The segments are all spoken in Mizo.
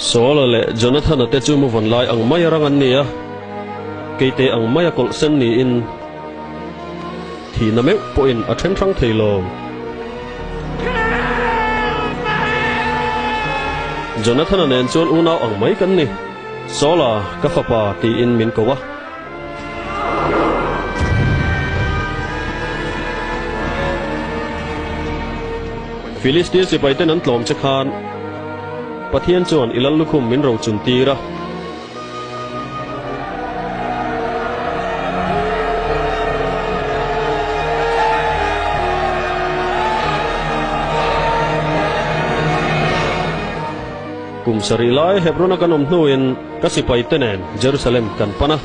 Saul-a leh Jonathan-a te chu muvawn lai ang maia rang an ni a, keite ang maia kawlh sen niin thihna meuh pawhin a then hrang thei lo. Jonathan-a nen chuan unau ang mai kan ni. Saul-a, ka fapa tiin min ko a. Filistia sipaiten an tlawm che khan Pathian chuan i lal lukhum min rochun tir a. Kum sarih lai Hebron-a kan awm hnuin ka sipaite nen Jerusalem kan pan a.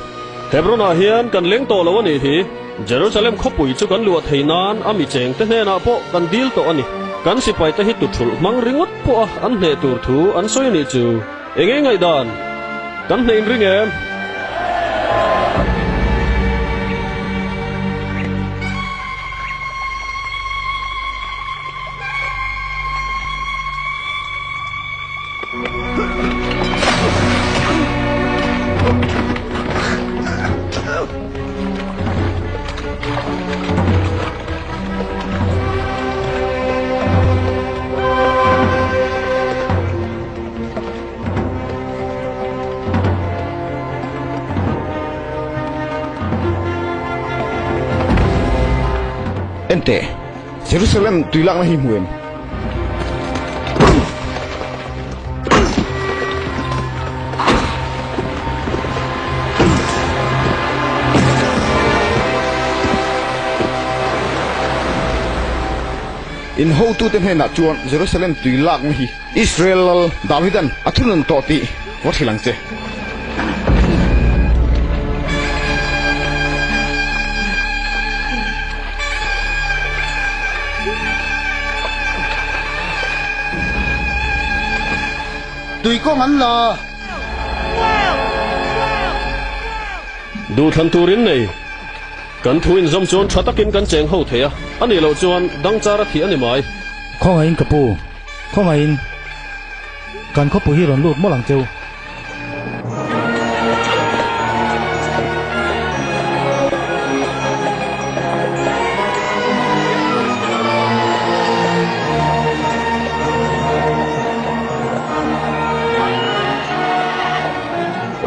Hebron-ah hian kan leng tawh lo a nih hi. Jerusalem khawpui chu kan luah thei nan a mi chengte hnenah pawh kan dil tawh a ni. Kan sipaite hi tuthulh hmang ringawt pawha an hneh tur thu an sawi a nih chu. Eng eng ngaihdan? Kan hneh inring em? Enteh, Jerusalem tui lakna hi hmu em? In hotute hnenah chuan Jerusalem tui lakna hi Israel lal Davidan a thunun tawh tih va hrilh ang che. Tui kawng an la. Duhthlan turin nei. Kan thu inzawm chuan tha takin kan cheng ho thei a, a nih loh chuan dangchar a thih a ni mai. Khawngaihin ka pu, khawngaihin kan khawpui hi rawn lut mawlh ang cheu.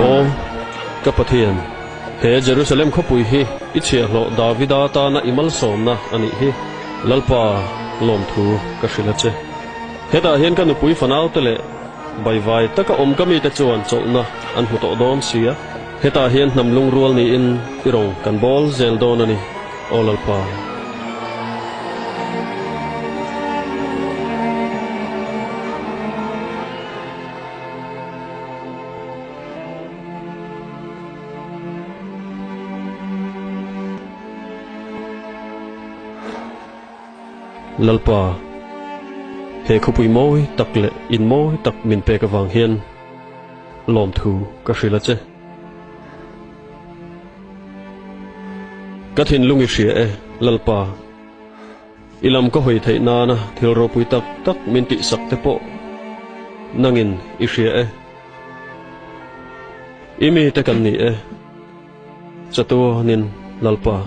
Aw, ka Pathian. He Jerusalem khawpui hi i chhiahhlawh Davida tana i malsawmna a nih hi, Lalpa lawmthu ka hrilh a che. Hetah hian ka nupui fanaute leh baivai taka awm ka mite chuan chawlhna an hmu tawh dawn si a. Hetah hian hnam lungrual niin i rawng kan bawl zel dawn a ni, Aw Lalpa. Lalpa, he khawpui mawi tak leh in mawi tak min pek avang hian lawmthu ka hrilh a che. Ka thinlung i hria e, Lalpa. I lam ka hawi theih nana thil ropui tak tak min tihsak te pawh nangin i hria e. I mite kan ni e, chatuanin Lalpa.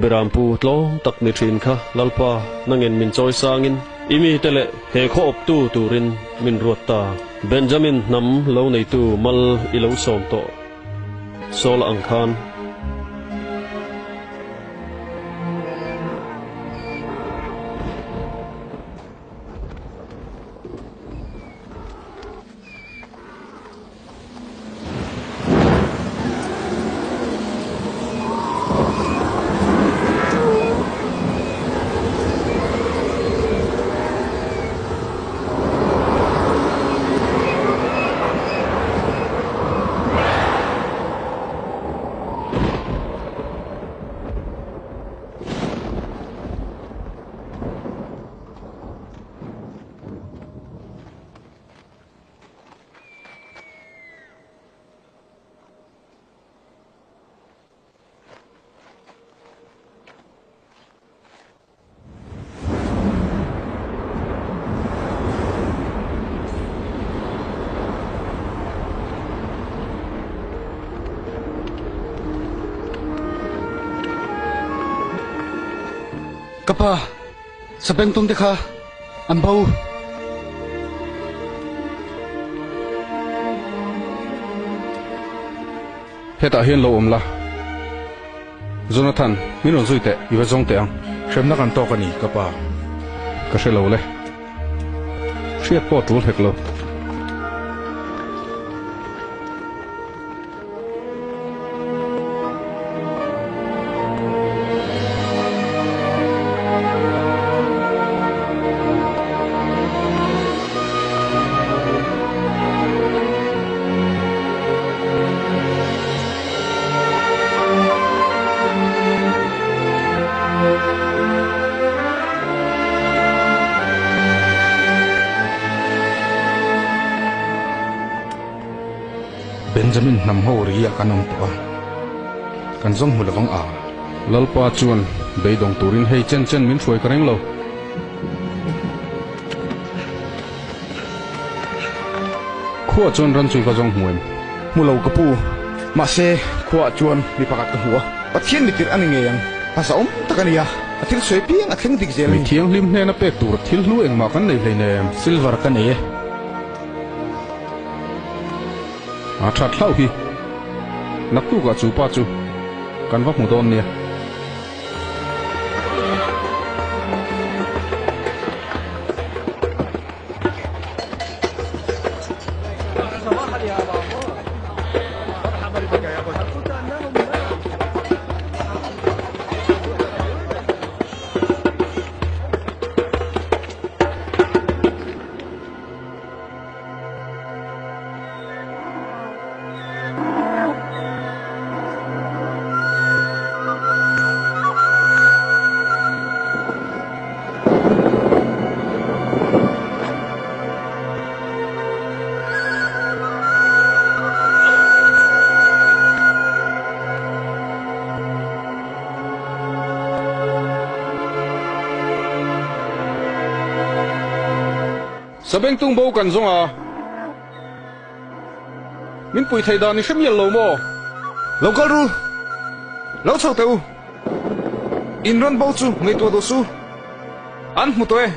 Berampu tlawm tak ni thin kha Lalpa nangin min chawi sangin i mite leh he khaw awptu turin min ruat ta. Benjamin hnam lo neitu mal i lo sawm tawh Saul ang khan. Ka pa, sabengtung te kha an bo. Hetah hian lo awm la. Jonathan, min rawn zui teh, i va zawng teh ang. Hremna kan tawk a ni, ka pa. Ka hre lo le. Hriat pawh a tul hek lo. Benjamin hnam ho ri ah kan awm tawh a, kan zawng hmu lovang a. Lalpa chuan beidawng turin hei chen chen min hruai ka reng lo. Khuaah chuan ran chu i va zawng hmu em? Hmu lo ka pu. Mahse, khuaah chuan mi pakhat ka hmu a, Pathian mitirh a ni ngei ang. A zahawm tak a nia, a thil sawi piang a thleng dik zel a Mi ni. thianghlim hnena pek tur thil hlu engmah kan nei hleinem. Silver ka nei e. A that hlauh hi. Naktukah chu pa chu kan va hmu dawn nia. Sabengtung bo kan zawng a. Min pui thei dan i hre mial lo maw? Lo kal ru! Lo chho teh u! In rawn bo chu ngaihtuah duh su! An hmu tawh e!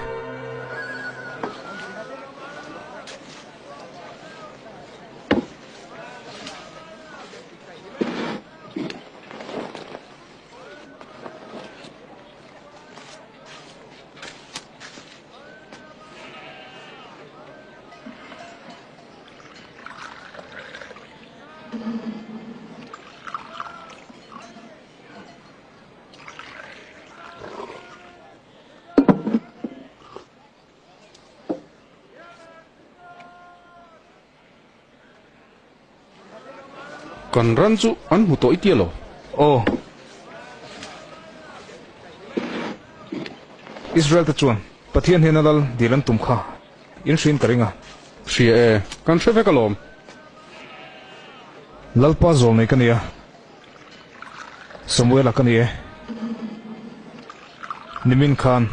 Kan ran chu an hmu tawh i tia lo. Aw. Israel te chuan Pathian hnena lal dil an tum kha in hriin ka ring a. Hria e, kan hre vek alawm. Lalpa zawl nei ka ni a, Samuela ka ni e. Nimin khan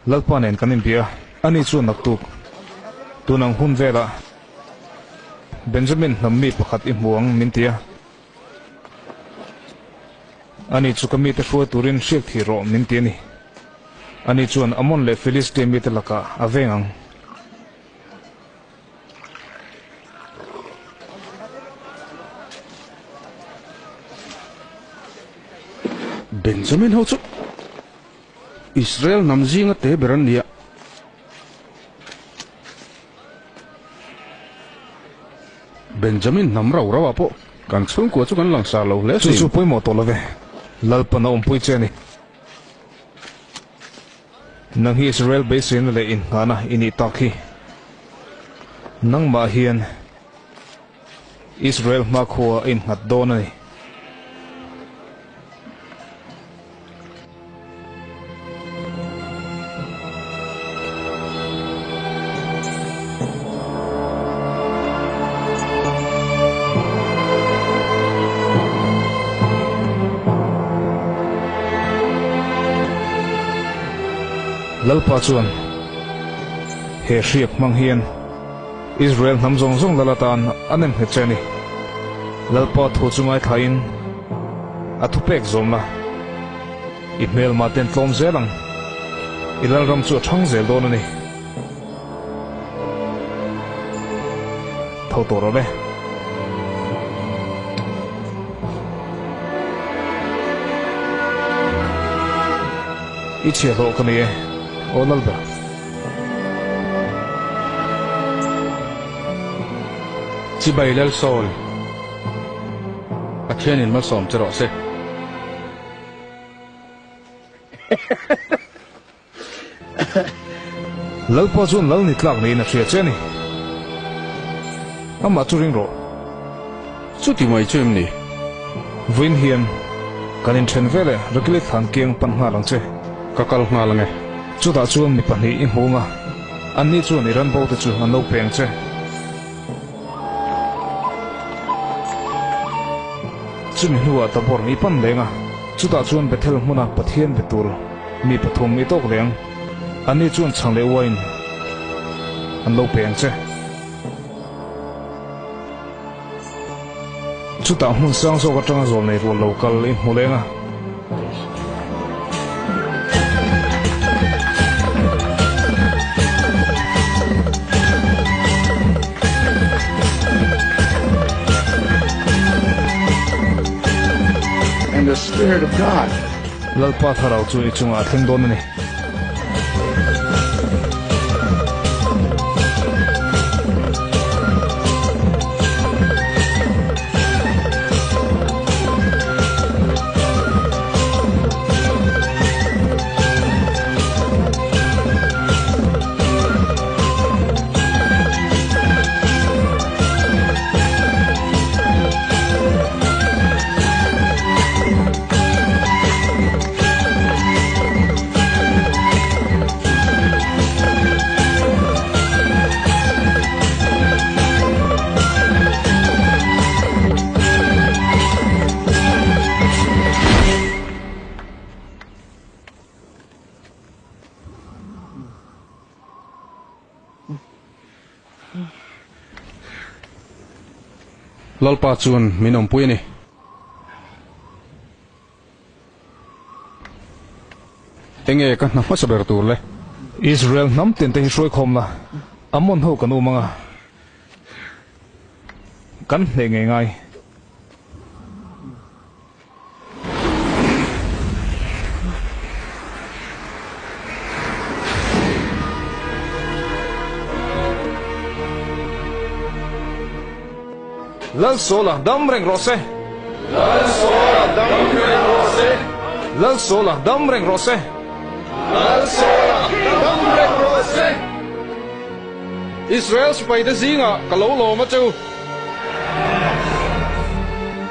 Lalpa nen kan inbia a, ani chuan naktuk tun ang hun velah Benjamin hnam mi pakhat i hmu ang min ti a. Ani chu ka mite hruai turin hriak thih rawh min ti a ni. Ani chuan Ammon leh Philistia mite lakah a veng ang. Benjamin ho chu Israel hnam zinga te ber an ni a. Benjamin hnam rau rau ah pawh kan chhungkua chu kan langsar lo hle Chu sin. chu pawimawh tawh lo ve. Lalpan a awmpui che a ni. Nang hi Israel beiseina leh inngahna i nih tak hi. Nangmah hian Israel hmakhua a innghat dawn a ni. Lalpa chuan he hriak hmang hian Israel hnam zawng zawng lal atan a nem nghet che a ni. Lalpa thu chu ngaithlain a thupek zawm la. I hmelma ten tlawm zel ang. I lalram chu a thang zel dawn a ni. Tho tawh rawh le. I chhiahhlawh ka ni e, aw Lalber. Chibai Lalsawl, Pathianin malsawm che rawh se. Lalpa chuan lal ni tlak niin a hria che a ni. Amah chu ring rawh. Chuti mai chu em ni? Vawiin hian kan inthen veleh Rakili thlan kiang pan nghal ang che. Ka kal nghal ange. Chutah chuan mi pahnih i hmu anga, anni chuan i ranbo te chu an lo pe ang che. Chumi hnuah Tabor i pan leng a, chutah chuan Bethel hmuna Pathian be tur mi pathum i tawk leng. Anni chuan chhang leh uain an lo pe ang che. Chutah hmun sang zawk atanga zawl nei rual lo kal i hmu leng a. And the Spirit of God. Lalpa thlarau chu i chungah a thleng dawn a ni. Lalpa chuan min awmpui a ni. Enge ka hna hmasa ber tur le? Israel hnam tin te hi hruaikhawm la, Ammon ho kan um anga kan hneh ngei ngai. Lalsawla dam reng rawh se. Lalsawla dam reng rawh se. Lalsawla dam reng rawh se. Lalsawla dam reng rawh se. Israel sipaite zingah ka lo lawm a chu.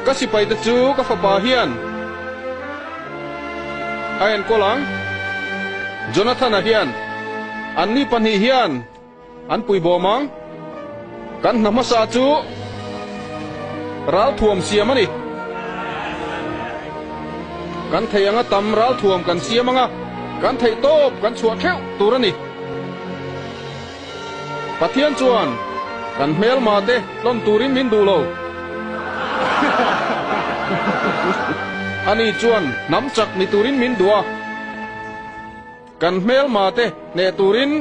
Ka sipaite chu ka fapa hian a enkawl ang. Jonathana hian anni pahnih hian An pui bawm ang. Kan hna hmasa chu ralthuam siam a ni. Kan thei anga tam ralthuam kan siam anga kan theih tawp kan chhuah theuh tur a ni. Pathian chuan kan hmelma te tlawn turin min duh lo. Ani chuan hnam chak ni turin min duh a. Kan hmelma te hneh turin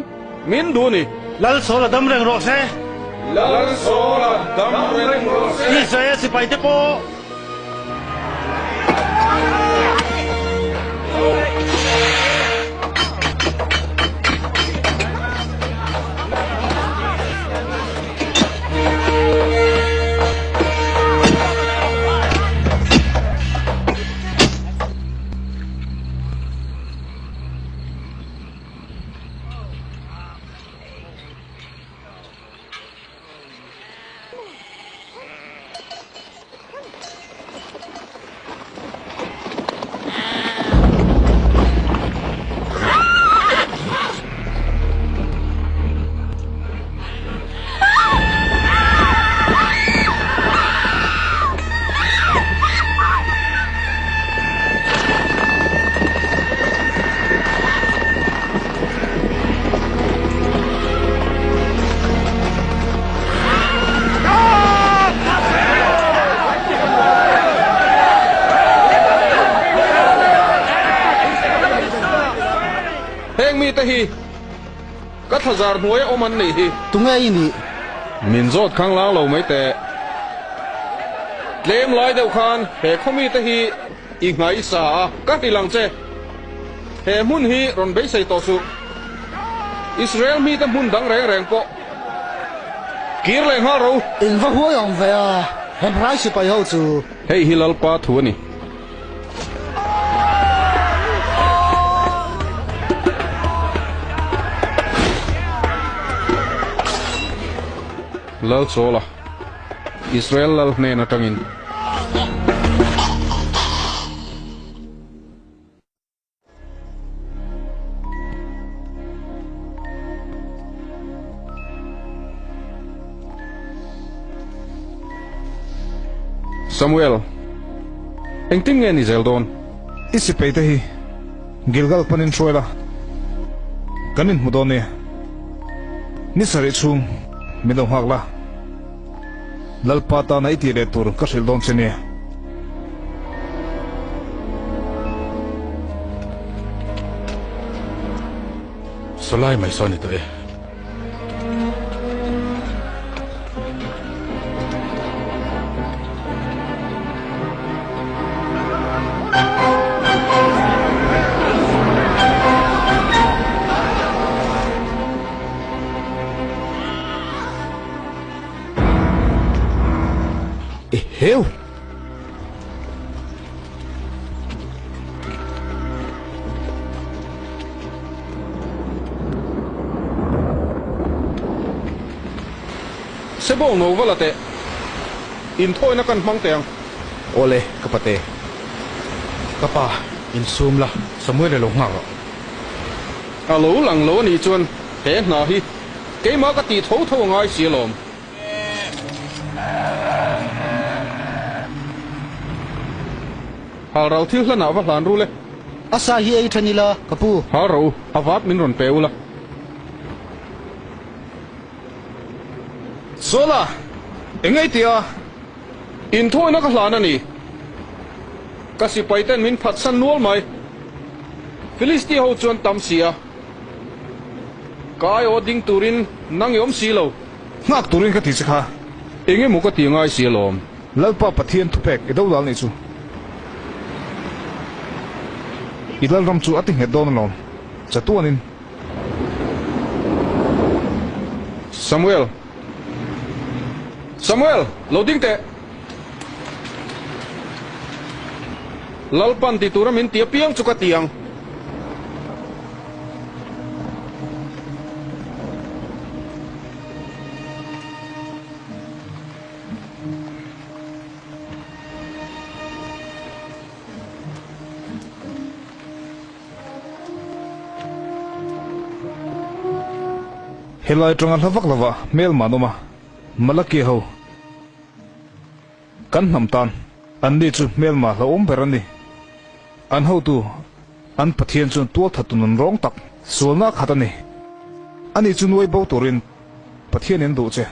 min duh ni. Lalsawla dam reng rawh se. Lalsawla dam reng rawh se. Israel sipai te pawh. mite hi ka thlazar hnuaia awm an nih hi. Tunge i nih? Min zawt khanglang lo mai teh. Tlem lai deuh khan he khaw mite hi i nghaisa a, ka hrilh ang che. He hmun hi rawn beisei tawh suh. Israel mite hmun dang reng reng pawh kir leh nghal ro. In va huai awm ve a, Hebrai sipai ho chu. Hei hi Lalpa thu a ni. Lal Sawla, Israel lal hnen atangin. Samuel, engtin nge ni zel dawn? I sipai te hi Gilgal panin hruai la, kan inhmu dawn nia. Ni sarih chhung min lo nghak la, Lalpa tana i tih leh tur ka hrilh dawn che nia. Sawlai mai saw ni tawh e. Eheu! Sebawng no va la teh. Inthawina kan hmang teh ang. Awle, ka pate. Ka pa, insum la, Samuel-a lo nghak rawh. A lo lang lo a nih chuan he hna hi keimah ka tih tho tho a ngai si alawm. Halral thil hlanah va hlan rul e. A sa hi ei then ila, ka pu. Halro, a vat min rawn pe ula. Sawla, eng ei tia? Inthawina ka hlan a ni. Ka sipai ten min phatsan nual mai. Filistia ho chuan tam si a. Ka aiawh ding turin nang i awm si lo. Nghak turin ka ti che kha. Eng emaw ka ti ngai si alawm. Lalpa Pathian thupek i do dal nih chu. I lalram chu a ti nghet dawn alawm. Chatuanin. Samuel! Samuel! Lo ding teh! Lalpan ti tura min ti apiang chu ka ti ang. Helai atanga hla vak lova hmelma an awm a, Malaki ho kan hnam tan anni chu hmelma hlauhawm ber an ni. An hotu an Pathian chuan tualthat tu nun rawng tak sualna a khat a ni. Ani chu nuai bo turin Pathian in duh che.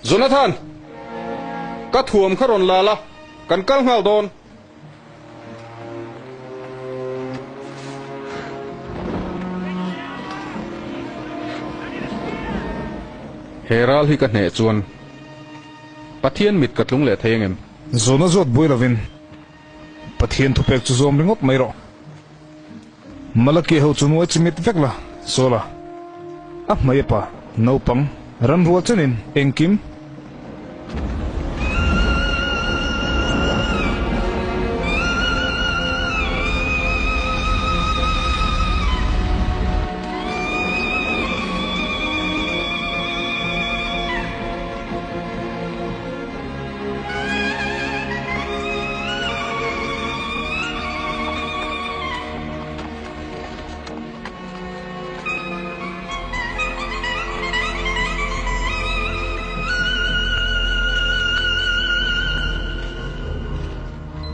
Jonathan! Ka thuam kha rawn la la, kan kal nghal dawn. He ral hi ka hneh chuan Pathian mit ka tlung leh thei angem? Zawhna zawt buai lovin Pathian thupek chu zawm ringawt mai rawh. Malaki ho chu nuai chimit vek la, Sawla. A hmai a pa, naupang, ramrual chenin engkim.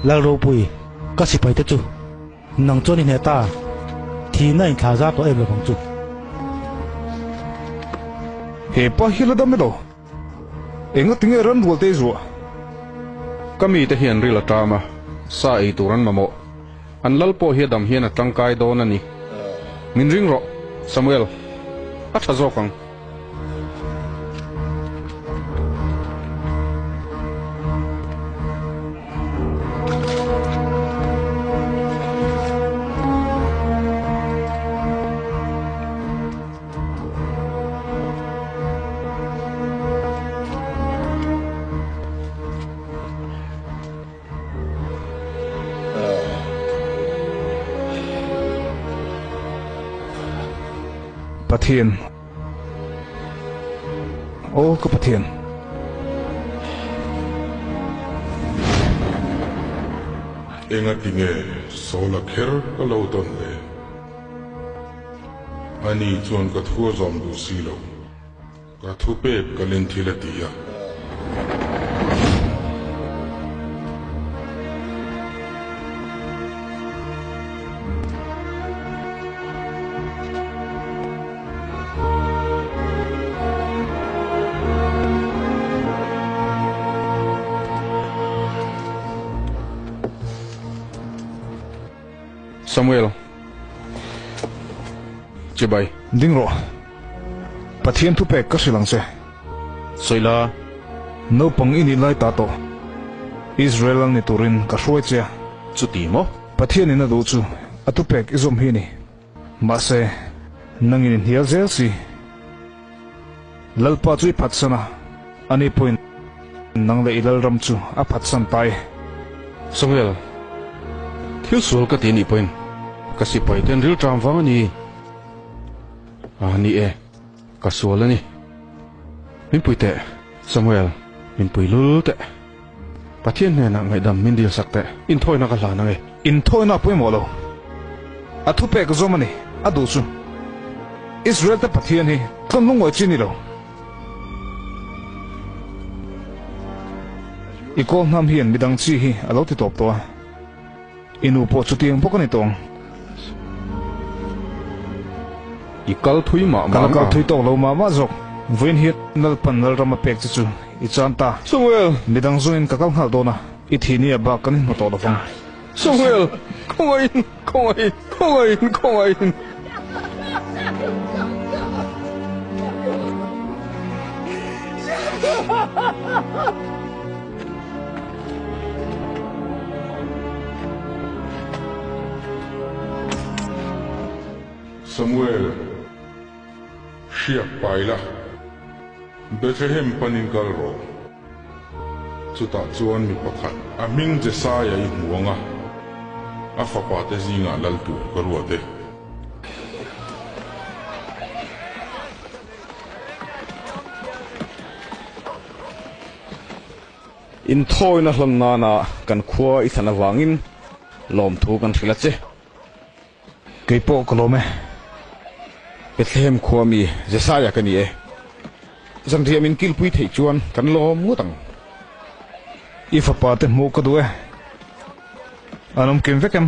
Lalropui, ka sipai te chu nang chuan i hneh ta, thihna in thla zar tawh em lovang chu. He pa hi la dam elo? Enga tinge ran rual te i zuah? Ka mite hian ril a ṭam a. Sa ei tur an mamawh. An lal pawh hi a dam hian a tangkai dawn a ni. Min ring rawh, Samuel. A tha zawk ang. Pathian. Aw ka Pathian. Engati nge Saula kher ka lo dawn le? Ani chuan ka thu a zawm duh si lo. Ka thupek kalin thil a ti a. Samuel, Chibai. Ding rawh. Pathian thupek ka hrilh ang che. Sawi la. Naupang i nih lai ta tawh. Israel ni turin ka hruai che a. Chuti maw? Pathian in a duh chu a thupek i zawm hi a ni. Mahse, nangin i hnial zel si. Lalpa chu i phatsan a, ani pawhin nang leh i Lalram chu a phatsan ta e. Samuel, thil sual ka ti anih pawhin ka sipai ten rilṭam vang a ni. A ni e, ka sual a ni. Min pui teh, Samuel, min pui lul teh. Pathian hnenah ngaihdam min dil sak teh, inthawina ka hlan ang e. Inthawina pawimawh lo. A thupek zawm a ni, a duh chu. Israel te Pathian hi tlawn lungawi chi ni lo. I kawl hnam hian midang chi hi a lo ti tawp tawh a. I nu pawh chutiang bawk a ni tawng. I kal thui mah mah Ka la kal thui tawk lo mah mah zawk. Vawiin hian Lalpan Lalram a pek che chu i chan ta. Samuel! Midang zawngin ka kal nghal dawn a, i thih nia bak kan inhmu tawh lovang. Samuel! Khawngaihin! Khawngaihin! Khawngaihin! Khawngaihin! Samuel, hriak pai la, Bethlehem panin kal rawh. Chutah chuan mi pakhat a hming Jesaia i hmu ang a, a fapate zingah lal tur ka ruat e. Inthawina hlan nana kan khua i thlan avangin lawmthu kan hrilh a che. Kei pawh ka lawm e. Bethlehem khua mi Jesaia ka ni e. Zanriah min kilpui theih chuan kan lawm ngawt ang. I fapa te hmuh ka duh e. An awm kim vek em?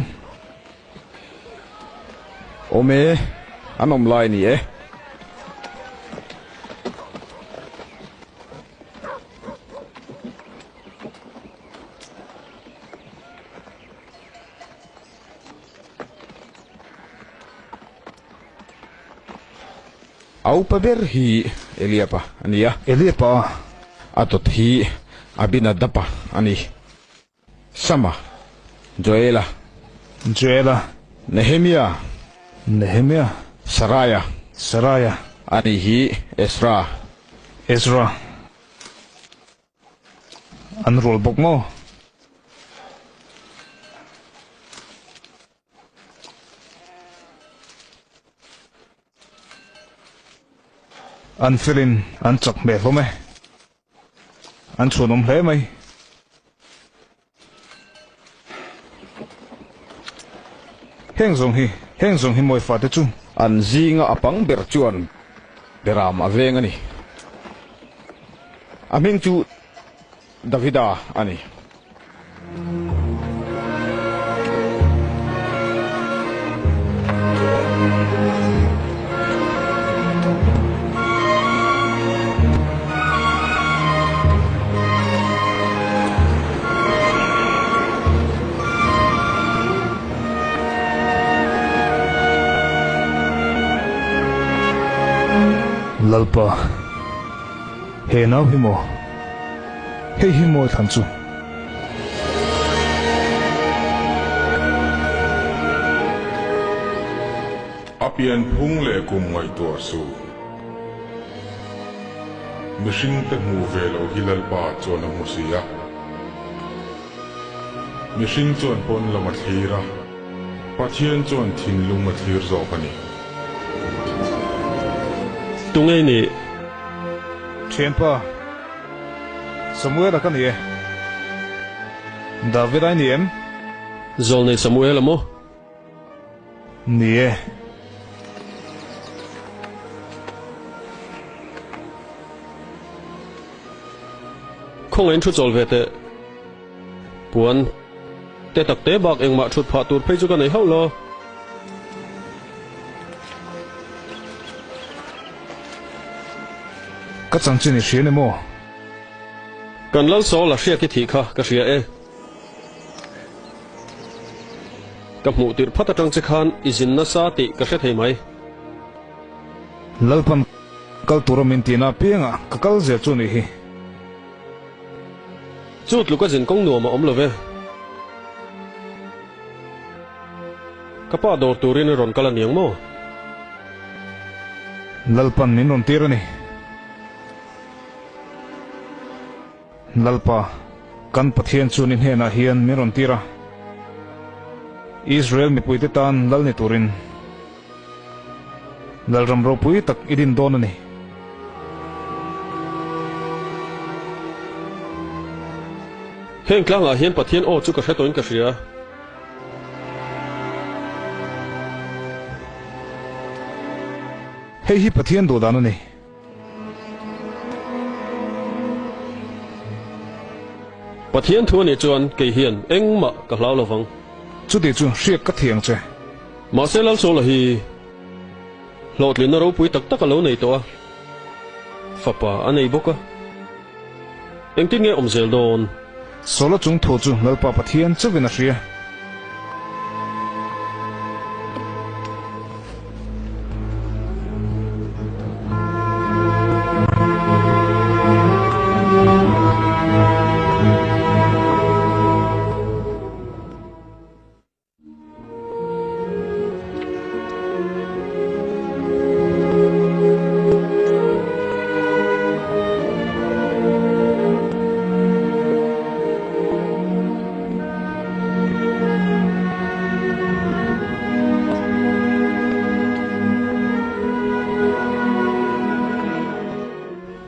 Awm e, an awm lai a ni e. A upa ber hi Eliaba a ni a. Eliaba a. A dawt hi Abinadaba a ni. Sama, Joela. Joela. Nehemia. Nehemia. Saraia. Saraia. Ani hi Ezra. Ezra. An rual bawk maw? An felin an chak hmel hlawm e. An chhuanawm hle mai. Heng zawng hi, heng zawng hi mawi fate chu. An zinga a pang ber chuan Beram a veng a ni. A hming chu Davida a ni. Lalpa, he nau hi maw? Hei hi maw thlan chu? A pianphung leh kum ngaihtuah suh. Mihringte hmuh ve loh hi Lalpa chuan a hmu si a. Mihring chuan pawn lam a thlir a, Pathian chuan thinlung a thlir zawk a ni. Tunge i nih? Thianpa, Samuela ka ni e. Davida i ni em? Zawlnei Samuela maw? Ni e. Khawngaihin thu chawl ve teh. Puan te tak te bak engmah thut phah tur phei chu ka nei hauh lo. Ka chanchin i hria ni maw? Kan lal Saul a hriak i thih kha ka hria e. Ka hmuh tirh phat atang che khan i zin nasa tih ka hre thei mai. Lalpan kal tura min tihna apiangah ka kal zel chu nih hi. Chu tluk a zin kawng nuam a awm lo ve. Ka pa dawr turin i rawn kal a niang maw? Lalpan min rawn tir a ni. Lalpa, kan Pathian chuan i hnenah hian min rawn tir a, Israel mipuite tan lal ni turin Lalram ropui tak i din dawn a ni. Heng tlangah hian Pathian aw chu ka hre tawhin ka hria. Hei hi Pathian duhdan a ni. Pathian thu a nih chuan kei hian engmah ka hlau lo vang. Chuti chu hriat ka thiang che. Mahse Lalsawla hi hlawhtlinna ropui tak tak a lo nei tawh a, fapa a nei bawk a. Engtin nge awm zel dawn? Sawla chung thu chu Lalpa Pathian chauhin a hria.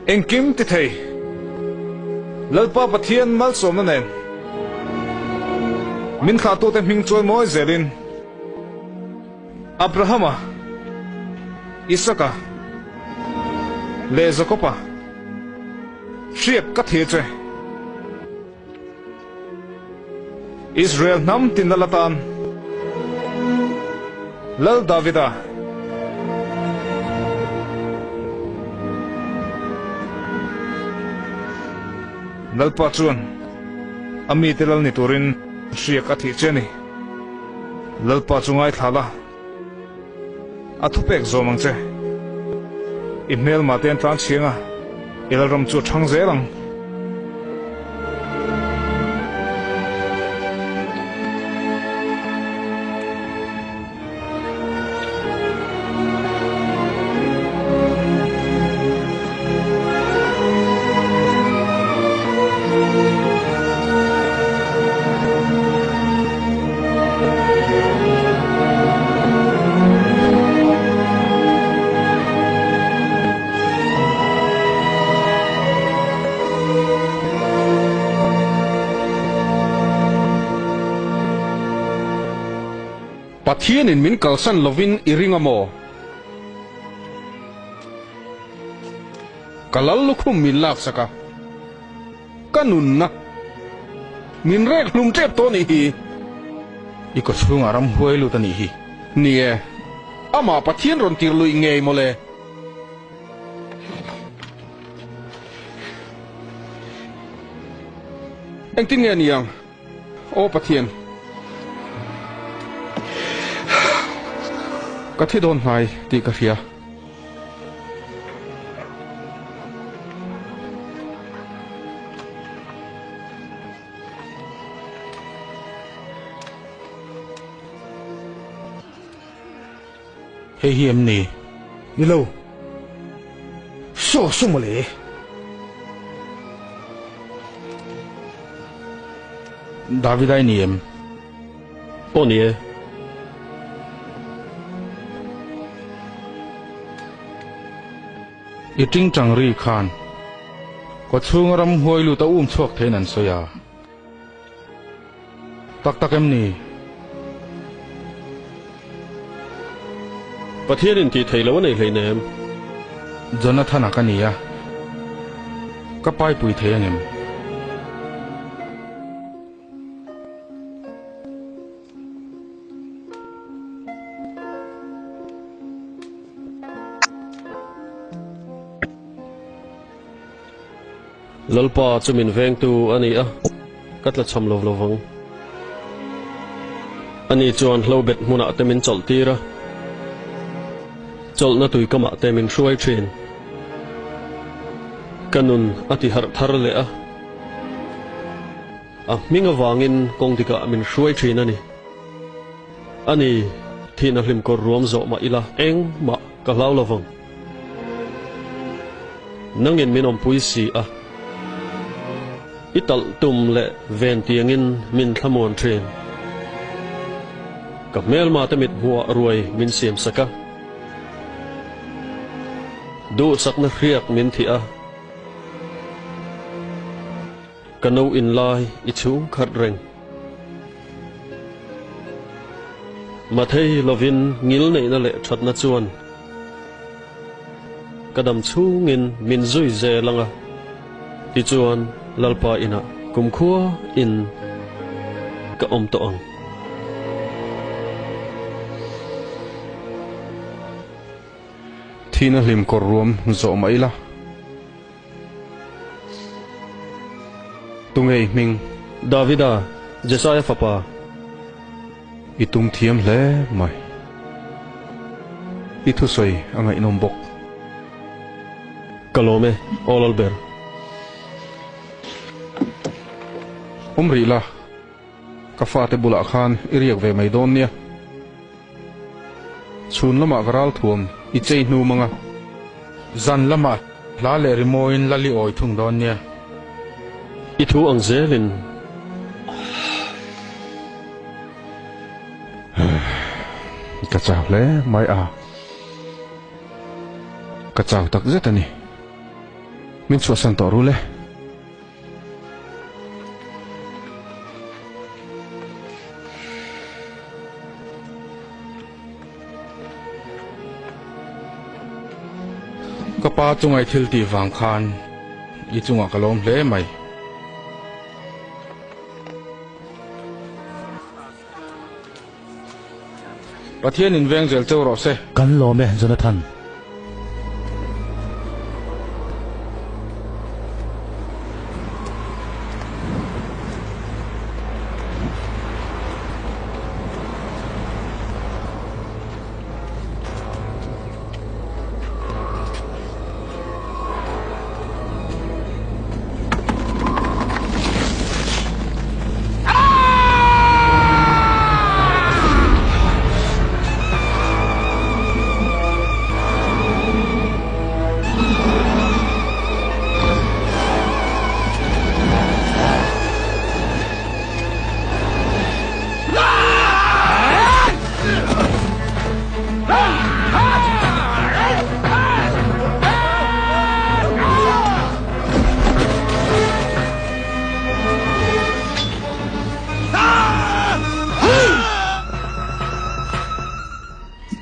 Engkim ti thei Lalpa Pathian malsawmna nen min thlahtute hming chuai mawi zelin Abrahama, Isaka leh Jakoba hriat ka thei che. Israel hnam tinna la tan Lal Davida. Lalpa chuan a mite lal ni turin hriak a thih che a ni. Lalpa chu ngaithla la, a thupek zawm ang che. I hmelmah te an tlan chhiang a, i lalram chu a thang zel ang. Pathianin min kalsan lovin i ring a maw? Ka lal lukhum min laksak a. Ka nunna min rek hlum tep tawh nih hi. I kaw chhungah ram huai lut a nih hi. Ni e, amah Pathian rawn tir luih ngei mawle. Engtin nge ni ang, Aw Pathian? Ka thi dawn hnai tih ka hria. Hei hi em ni? Ni lo. Saw saw mawle. Davida i ni em? Aw ni e. I tingtang ri khan kawchhunga ramhuai lut a um chhuak theiin an sawi a. Tak tak em ni? Pathian in tih theih loh a nei hleinem. Jonathan-a ka ni a, ka paipui thei angem? Lalpa chu min vengtu a ni a, ka tlachham lo lovang. Ani chuan hlobet hmunah te min chawlh tir a, chawlhna tuikamah te min hruai thin. Ka nun a ti harh thar leh a. A hming avangin kawng dikah min hruai thin a ni. Ani, thihna hlim kawr ruam zawh mah ila engmah ka hlau lovang. Nangin min awmpui si a, i talh tum leh ven tiangin min thlamuan thin. Ka hmelma te mit hmuah ruai min siam sak a, duhsakna hriak min thih a. Ka no in lai i chhung khat reng. Mathei lovin ngil neihna leh thatna chuan ka dam chhungin min zui zel ang a, tichuan Lalpa inah kumkhua in ka awm tawh ang. Thihna hlim kawr ruam zawh mah ila. Tunge i hming? Davida, Jesaia fapa. I tum thiam hle mai. I thusawi a ngaihnawm bawk. Ka lawm e, Aw Lalber. Awm rih la, ka fate bulah khan i riak ve mai dawn nia. Chhun lamah ka ral thuam i chei hnu mang a. Zan lamah hla leh rimawiin lal i awi thung dawn nia. I thu ang zelin. Ka chau hle mai a. Ka chau tak zet a ni. Min chhuahsan tawh rul e. Ka pa chunga i thil tih vang khan i chungah ka lawm hle mai. Pathian in veng zel cheu rawh se. Kan lawm e Jonathan.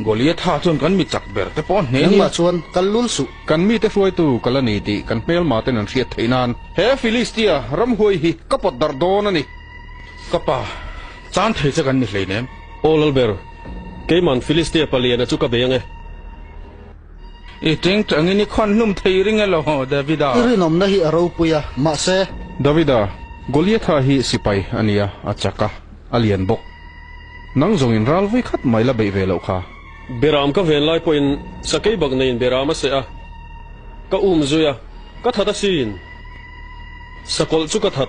Goliatha chuan kan mi chak ber te pawh hneh nia. Nangmah chuan kal lul suh. Kan mite hruaitu ka la ni tih kan hmelma ten an hriat theih nan. He Filistia ramhuai hi ka pawt darh dawn a ni. Ka pa, chan thei che kan ni hleinem. Aw Lalber, keiman Filistia paliana chu ka bei ang e. I teng tangin i khawn hlum thei ring elaw, Davida? I rinawmna hi a ropui a, mahse. Davida, Goliatha hi sipai a nia, a chak a, a lian bawk. Nang zawngin ral vui khat mai la beih ve loh kha. Beram ka ven lai pawhin sakei bak neiin beram a seh a, ka um zui a, ka that asin. Sakawlh chu ka that.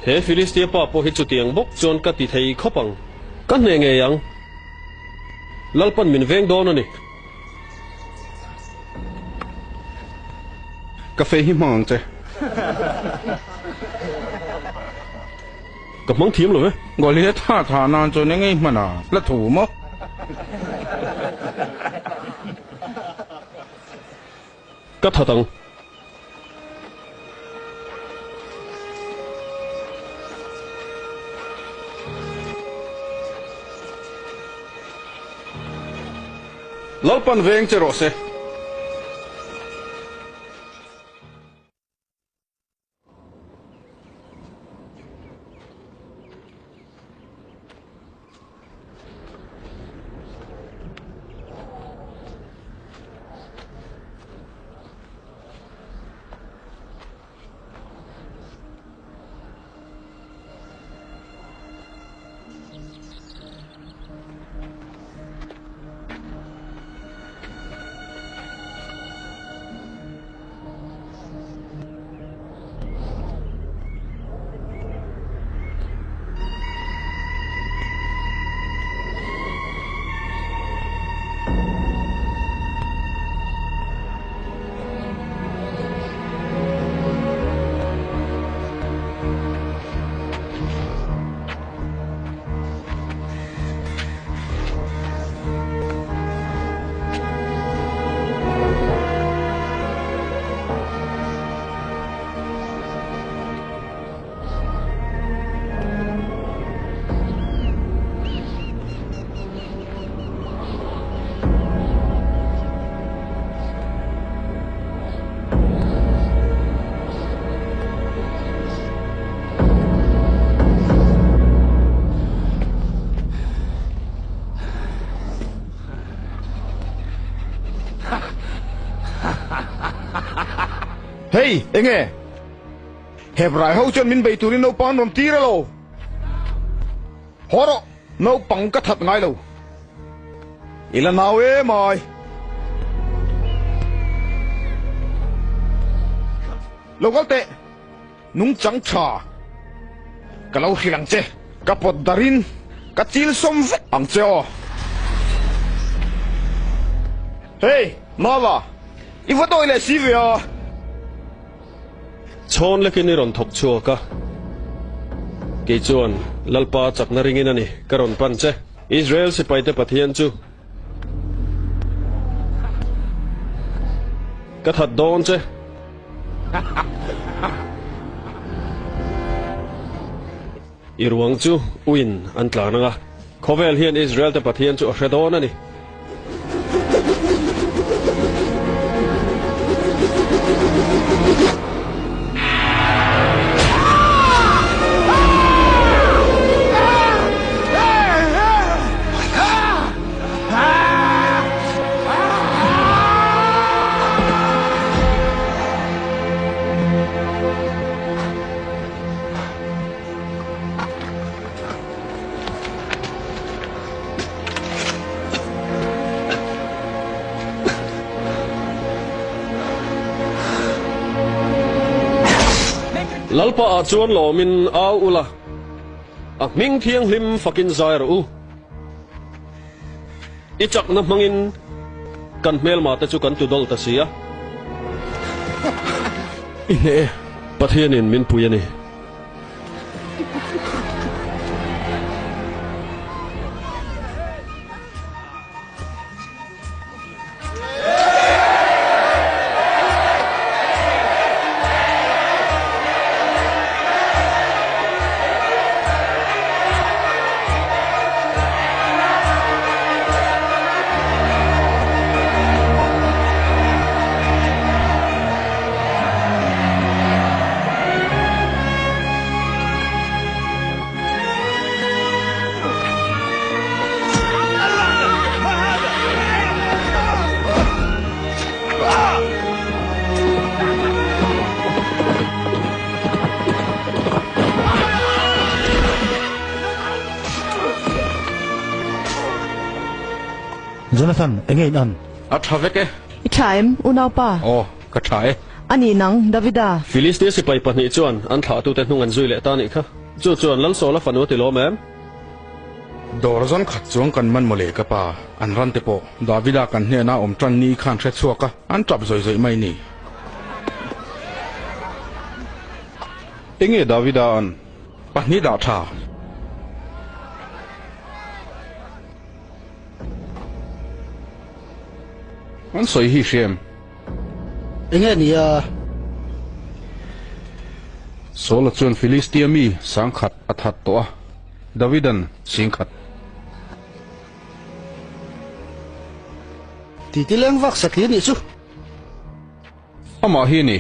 He Filistia pa pawh hi chutiang bawk chuan ka ti thei khawp ang. Ka hneh ngei ang. Lalpan min veng dawn a ni. Ka fei hi hmang ang che. Ka hmang thiam lo ve. Goliatha tha nan chuan eng ei hman a la thu maw? Ka that ang. Lalpan veng che rawh se. Hei, enge? Hebrai ho chuan min bei turin naupang an rawn tir elo? Haw rawh, naupang ka that ngai lo. I la nau em ai. Lo kal teh, nungchang tha ka lo hrilh ang che. Ka pawt darin ka chil sawm vek ang che aw. Hey, Mama, i va dawi leh si ve a. Chhawn lekin i rawn thawk chhuak a, kei chuan Lalpa chakna ringin a ni ka rawn pan che. Israel sipaite Pathian chu ka that dawn che. I ruang chu uin an tlan ang a, khawvel hian Israel te Pathian chu a hre dawn a ni. Lalpa ah chuan lawmin au ula, a hming thianghlim fakin zai rawh u. I chakna hmangin kan hmelma te chu kan tu dawl ta si a. I hneh e, Pathianin min pui a ni. Jonathan, enge in an? A tha vek e. I tha em, unaupa? Aw, ka tha e. A ni nang, Davida. Filistia sipai pahnih chuan an thlahtute hnung an zui leh ta nih kha. Chu chuan Lalsawla fanu a ti lawm em? Dawrzawn khat chuang kan man mawle ka pa, an ran te pawh Davida kan hnena awm tan ni khan hre chhuak a, an tap zawih zawih mai ni. Enge Davida an? Pahnih dah tha. An sawi hi hria em? Enge nia? Saula chuan Filistia mi sangkhat a that tawh a, Davidan singkhat. Titi leng vak satli anih chu. Amah hi a ni.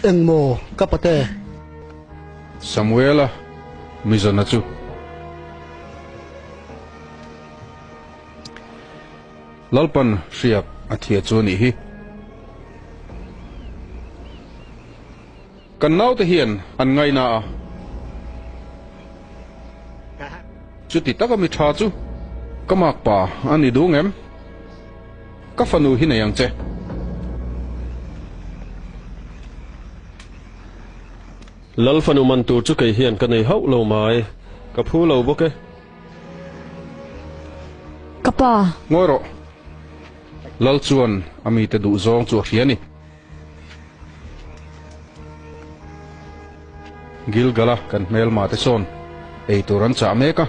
Engmaw ka pate? Samuela mizawna chu. Lalpan hriak a thia chu a nih hi. Kan naute hian an ngaina a. Chuti taka mi tha chu ka makpa a ni duh ngem? Ka fanu hi nei ang che. Lal fanu man tur chu kei hian ka nei hauh lo mai, ka phu lo bawk e. Ka pa. Ngawi rawh. Lal chuan a mite duh zawng chu a hria a ni. Gilgala kan hmelma te sawn ei tur an chah mek a,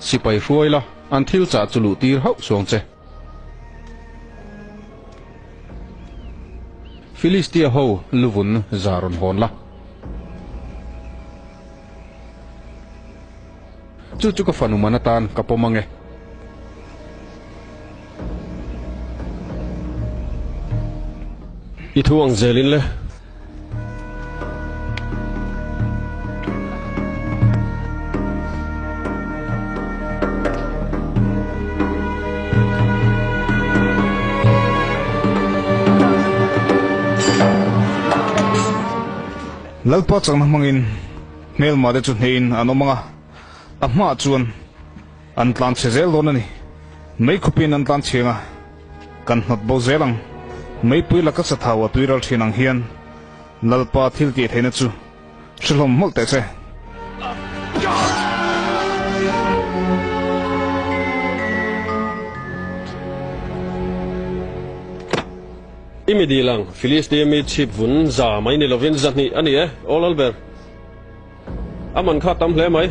sipai hruai la an thil chah chu luh tir hauh suang che. Filistia ho luvun za rawn hawn la. Chu chu ka fanu man atan ka pawm ange. I thu ang zelin le. Lalpa chakna hmangin hmelma te chu hneiin an awm ang a, a hmaah chuan an tlan chhe zel dawn a ni. Mei khawpin an tlan chhiang a, kan hnawt bo zel ang. Meipui laka sathau a tuiral thin ang hian Lalpa thil tih theihna chu hre hlawm hmawlh teh che. I mi dil ang, Filistia mi chhip vun za mai ni lovin zahnih a ni e, aw Lalber. A man kha tam hle mai.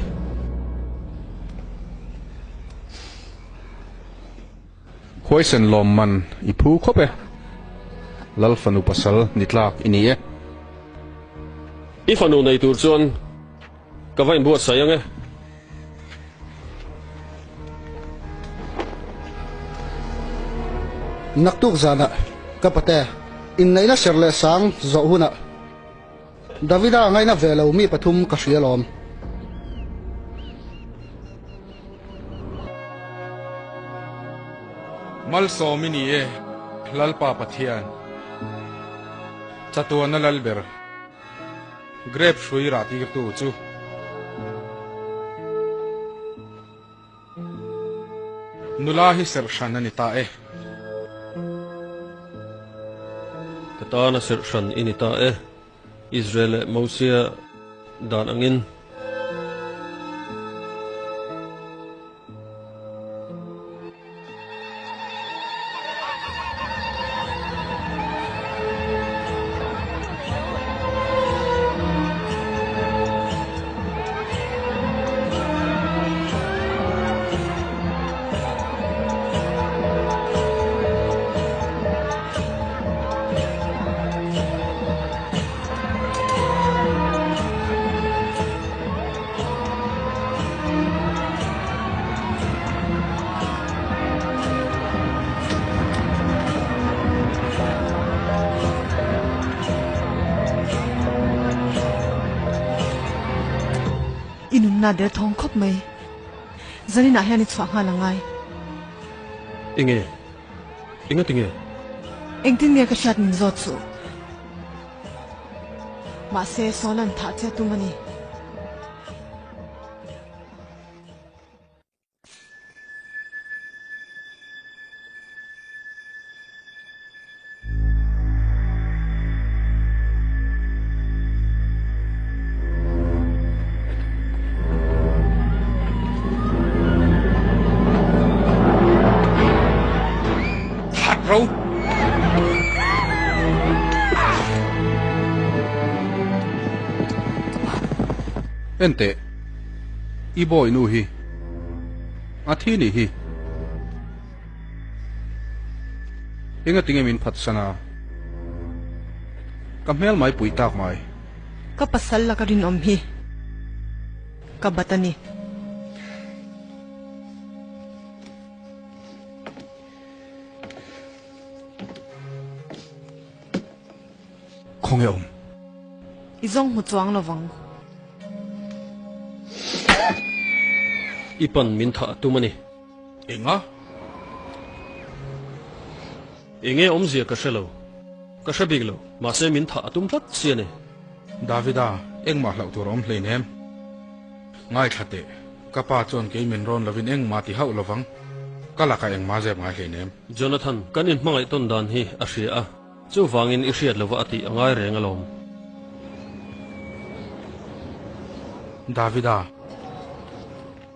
Huaisen lawm man i phu khawp e. Lal fanu pasal ni tlak i ni e. I fanu nei tur chuan ka va inbuatsaih ang e. Naktuk zanah ka pate inneihna ser leh sang zawh hunah Davida ngaina ve lo mi pathum ka hria lawm. Malsawm i ni e, Lalpa Pathian. Chatuana Lalber, grep hrui rah tirtu chu. Nula hi serh hran a ni ta e. Ka tana serh hran i ni ta e, Israel leh Mosia dan angin. I nunna der thawng khawp mai. Zaninah hian i chhuah nghal a ngai. Enge? Enga tinge? Engtin nge ka hriat min zawt suh. Mahse, Sawla'n thah che a tum a ni. ro. Enteh, i bawihnu hi a thi nih hi. Engatinge min phatsan a? Ka hmel mai pui tak mai. Ka pasal laka rinawm hi ka bat a ni. Khawnge awm? I zawng hmu chuang lo vang. I pan min thah a tum a ni. Enga? Enge awmzia ka hre lo. Ka hre bik lo. Mahse min thah a tum tlat si a ni. Davida, engmah hlauh tur a awm hleinem. Ngaithla teh, ka pa chuan kei min rawn lovin engmah ti hauh lovang. Ka lakah engmah zep ngai hleinem. Jonathan, kan inhmangaih tawn dan hi a hria a, chuvangin i hriat lova a tih a ngai reng alawm. Davida.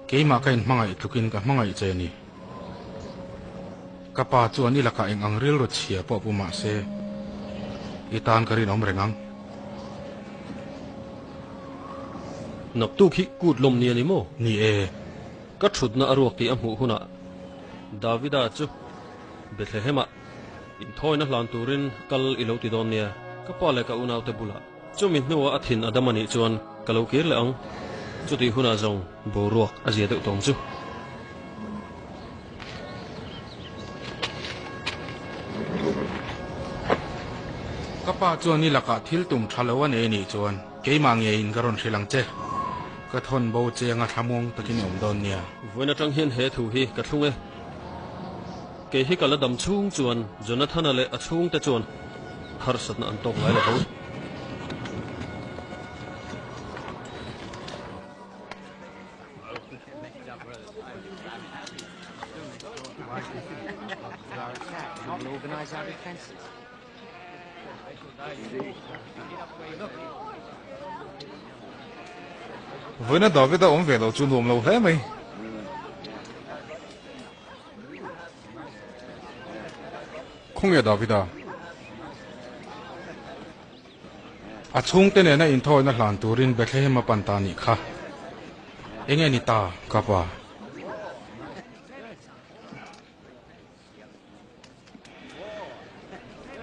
Keimah ka inhmangaih tlukin ka hmangaih che ni. Ka pa chuan i lakah eng ang rilru chhia pawh pu mah se, i tan ka rinawm reng ang. Naktuk hi kut lawm ni a ni maw? Ni e. Ka thutna a ruak tih a hmuh hunah Davida chu Bethlehemah inthawina hlan turin kal i lo ti dawn nia, ka pa leh ka unaute bulah. Chumi hnuah a thin a dam a nih chuan ka lo kir leh ang. Chutih hunah zawng boruak a zia deuh tawng chu. Ka pa chuan i lakah thil tum tha lo a nei nih chuan keimah ngeiin ka rawn hrilh ang che. Ka thawn bo che anga thlamuang takin i awm dawn nia. Vawiin atang hian he thu hi ka thlung e. Kei hi ka la dam chhung chuan Jonathana leh a chhungte chuan harsatna an tawk ngai lo ho. Vawiina Davida awm ve lo chu nuam lo hle mai. Khawnge Davida? A chhungte nena inthawina hlan turin Bethlehem a pan ta nih kha. Enge ni ta, ka pa?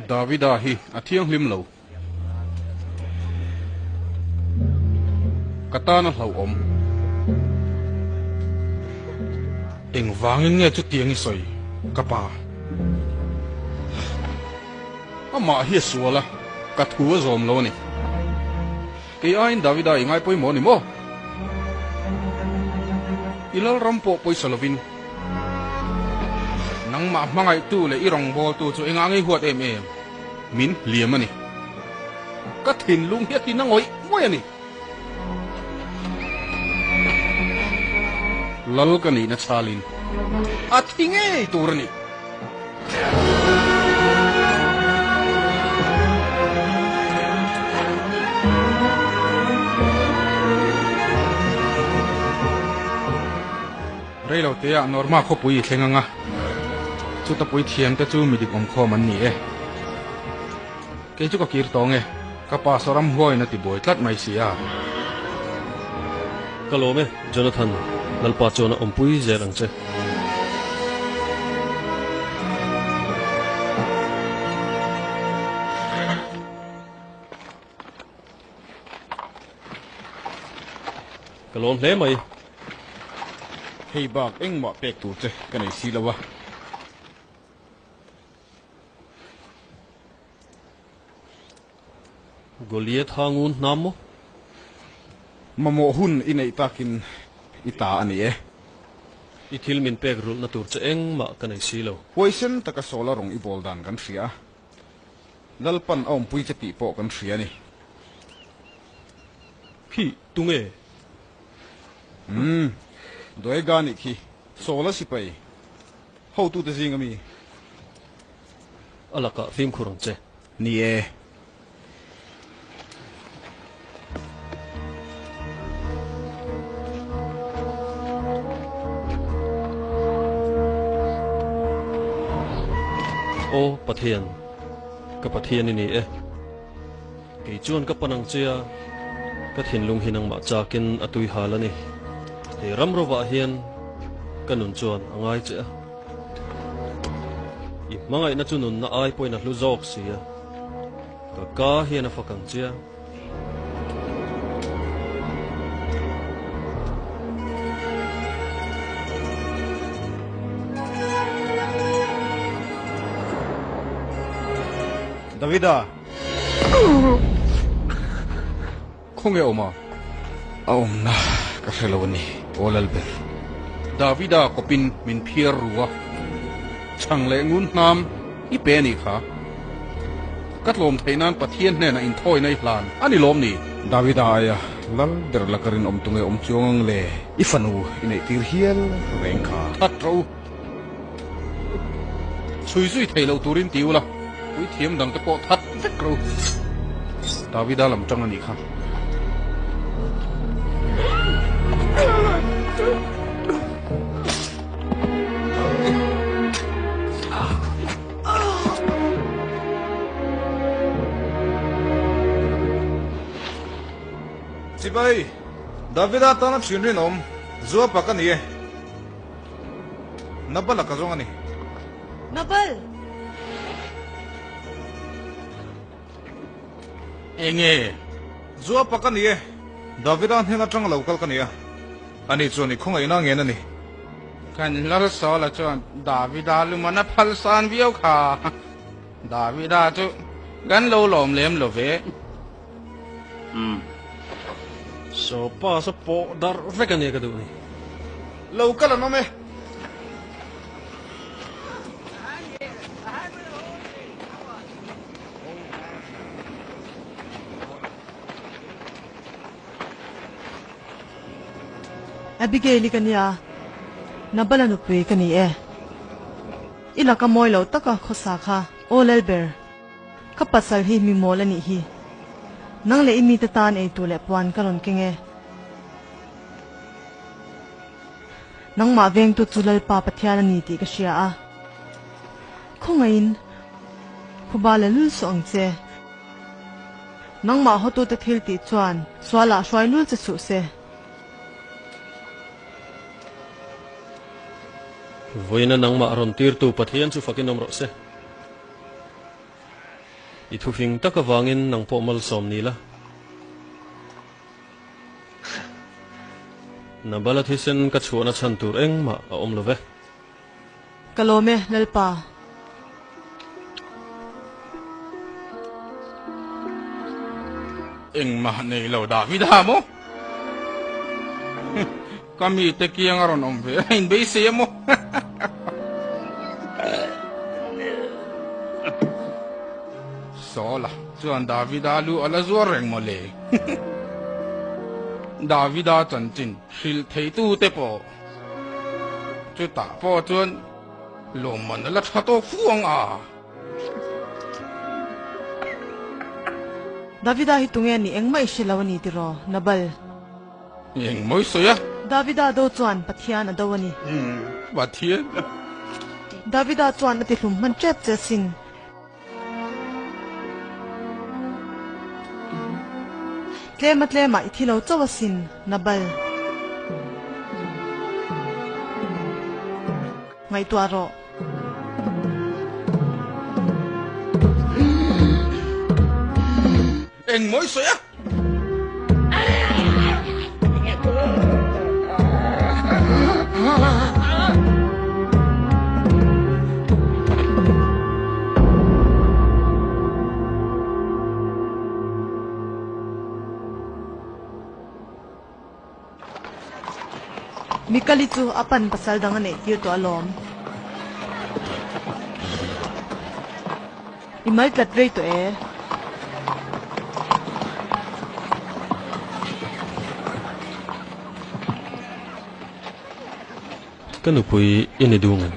Davida hi a thianghlim lo. Ka tan a hlauhawm. Engvangin nge chutiang i sawi, ka pa? Amah hi a sual a, ka thu a zawm lo a ni. Kei aiin Davida i ngai pawimawh a ni maw? I lalram pawh pawisa lovin. Nangmah hmangaihtu leh i rawngbawltu chu engah ngei huat em em? Min hliam a ni. Ka thinlung hi a ti na ngawih ngawih a ni. Lal ka nihna chhalin a thi ngei tur a ni. Reilo teah Norma khawpui i thleng ang a, chuta puithiamte chu mi dik awmkhawm an ni e. Kei chu ka kir tawng e, ka pa saw ramhuaiin a ti buai tlat mai si a. Ka lawm e, Jonathan, Lalpa chuan a awmpui zel ang che. Ka lawm hle mai. Hei bak engmah pek tur che ka nei si lo a. Goliath ha ngun hnam maw? Mamawh hun i neih takin i ta a ni e. I thil min pek rulhna tur che engmah ka nei si lo. Huaisen taka solar rawng i bawl dan kan hria a. Lalpan a awmpui che tih pawh kan hria a ni. Khi, tunge? Umm, Doega nih khi, Saul-a sipai hotute zing a mi. A lakah fimkhur ang che. Ni e. Aw Pathian, ka Pathian i ni e. Kei chuan ka pan ang che a, ka thinlung hi nangmah chakin a tui hal a ni. He ram rovah hian ka nun chuan a ngai che a. I hmangaihna chu nunna ai pawhin a hlu zawk si a, ka ka hian a fak ang che a. Davida! Khawnge awm a? A awmna ka hre lo a ni, Aw Lalber. Davida kawpin min phiar ru a, chhang leh ngun hnam i pe a nih kha. Ka tlawm theih nan Pathian hnenah inthawina i hlan a ni lawm ni? Davida aia Lalber laka rinawm tunge awm chuang ang le? I fanu i neih tir hial reng kha. That rawh u. Chhui zui thei lo turin ti ula, puithiam dangte pawh that vek rawh u. Davida lam tang a nih kha. Chibai, Davida tana thin rinawm, Zuapa ka ni e. Nabal a ka zawng a ni. Nabal! Enge? Zuapa ka ni e. Davida hnen atanga lo kal ka ni a. Ani chuan i khawngaihna ngen a ni. Kan Lalsawla chuan Davida luman a phal san viau kha. Davida chu kan lo lawm lem lo ve. Umm. Saw pa saw pawh darh vek a nia ka duh ni. Lo kal an awm e. Abigail-i ka nia, Nabala nupui ka ni e. I laka mawi lo taka khawsa kha aw Lalber. Ka pasal hi mi mawl a nih hi. Nang leh i mite tan ei tur leh puan ka rawn keng e. Nangmah vengtu chu Lalpa Pathian a ni tih ka hria a. Khawngaihin phuba la lul suh ang che. Nangmah hawtute thil tih chuan sualah hruai lul che suh se. Vawiina nangmah rawn tirtu Pathian chu fakin awm rawh se. I thufing tak avangin nang pawh malsawm ni la. Nabala thisen ka chhuahna chhan tur engmah a awm lo ve. Ka lawm e, Lalpa. Engmah nei lo Davida maw? Ka mite kiang a rawn awm ve a inbeisei a maw? Saula chuan Davida lu a la zuar reng maw le? Davida chanchin hrilh theitute pawh chutah pawh chuan lawmman a la tha tawk fu ang a. Davida hi tunge ni engmah i hre lo a ni tiraw, Nabal? Eng mawi sawi a? Davida do chuan Pathian a do a ni. Pathian? Davida chuan a ti hlum hman tep che asin. Tlema tlemah i thi lo chauh asin, Nabal. Ngaihtuah rawh. Eng mawi sawi a? Mikali chu a pan pasal dang a neih tir tawh alawm. I mal tlat rei tawh e. Ka nupui i ni dung em?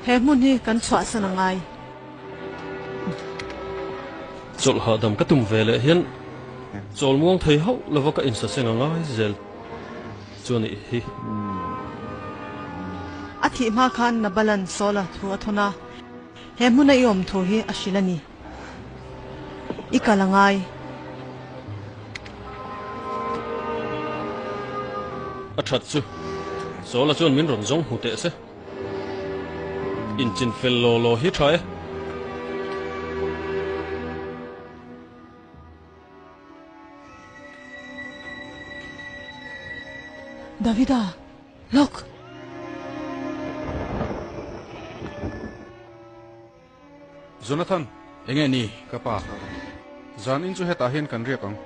He hmun hi kan chhuahsan a ngai. Chawlh hahdam ka tum ve leh hian chawl muang thei hauh lova ka insaseng a ngai zel chu a nih hi. A thih hma khan Nabalan Saula thu a thawn a, he hmuna i awm thu hi a hrilh a ni. I kal a ngai. A that chu Saula chuan min rawn zawng hmu teh se. Inchin fel law law hi tha e. Davida, lawk! Jonathan, enge ni ka pa? Zan in chu hetah hian kan riak ang.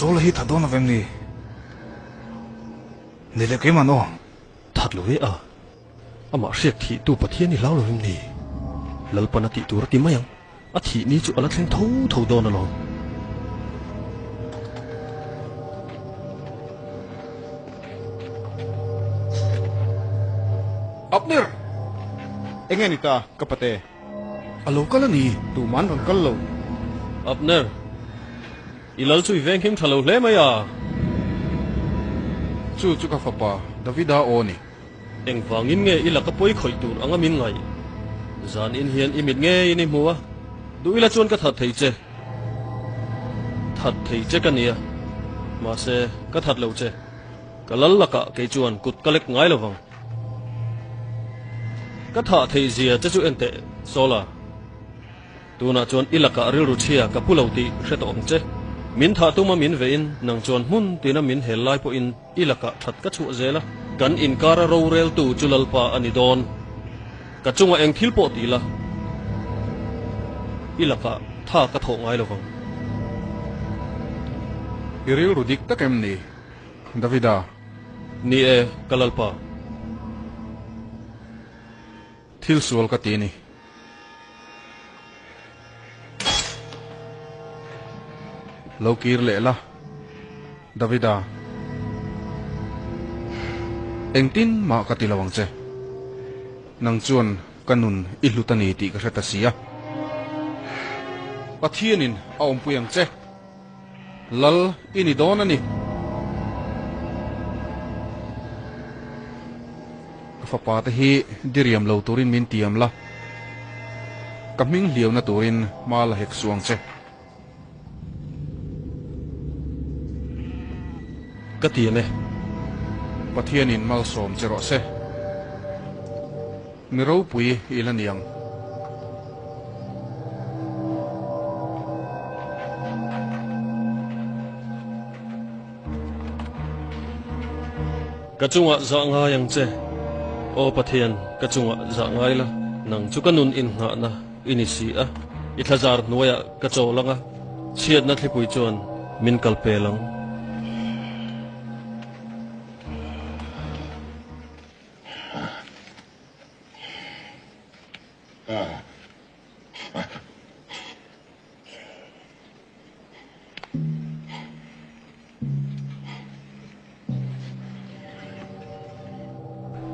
Sawl hi tha dawn lovem ni? Ni leh keimah naw. That lo e a. Amah hriak thih tu Pathian i hlau lovem ni? Lalpan a tih tur a ti mai ang. A thih ni chu a la thleng tho tho dawn alawm. Abner! Enge ni ta, ka pate? A lo kal a ni. Tuman rawn kal lo. Abner, i lal chu i venghim tha lo hle mai a. Chu chu ka fapa Davida aw a ni. Engvangin nge i laka pawi khawih tur anga min ngaih? Zan in hian i mit ngeiin i hmu a, duh ila chuan ka that thei che. That thei che ka nia, mahse ka that lo che. Ka lal lakah kei chuan kut ka lek ngai lovang. Ka thah theih zia che chu enteh, Sawla. Tunah chuan i lakah rilru chhia ka pu lo tih hre tawh ang che. Min thah tuma min vehin nang chuan hmun tina min hel lai pawhin i lakah that ka chhuah zel a. Kan inkara roreltu chu Lalpa a ni dawn. Ka chungah eng thil pawh ti la, i lakah tha ka thawh ngai lovang. I rilru dik tak em ni, Davida? Ni e, ka Lalpa. Thil sual ka ti a ni. Lo kir leh la, Davida. Engtin mah ka ti lo ang che. Nang chuan ka nun i hlut a ni tih ka hre ta si a. Pathianin a awmpui ang che. Lal i ni dawn a ni. Ka fapa te hi diriam lo turin min tiam la, ka hming hliauna turin hma la hek suh ang che. Ka tiam e. Pathianin malsawm che rawh se. Mi ropui i la ni ang. Ka chungah zah ngai ang che. Aw Pathian, ka chungah zah ngai la, nang chu ka nun inngahna i ni si a. I thlazar hnuaiah ka chawl ang a, chhiatna thlipui chuan min kal pel ang.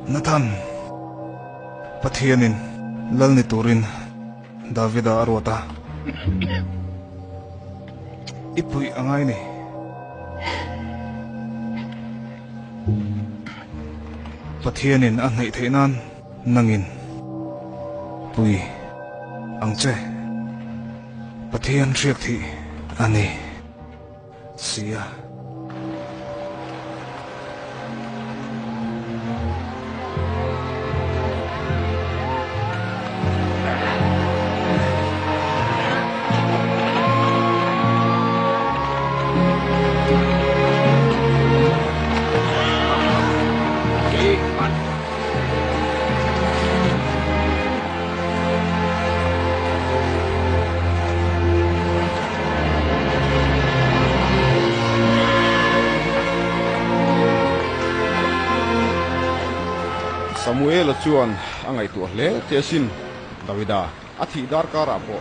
Nathan, Pathianin lal ni turin Davida a ruat a, i puih a ngai ni. Pathianin a hnaih theih nan nangin pui ang che. Pathian hriak thih a ni si a. Samuela chuan a ngaihtuah hle che asin. Davida, a thih darkarah pawh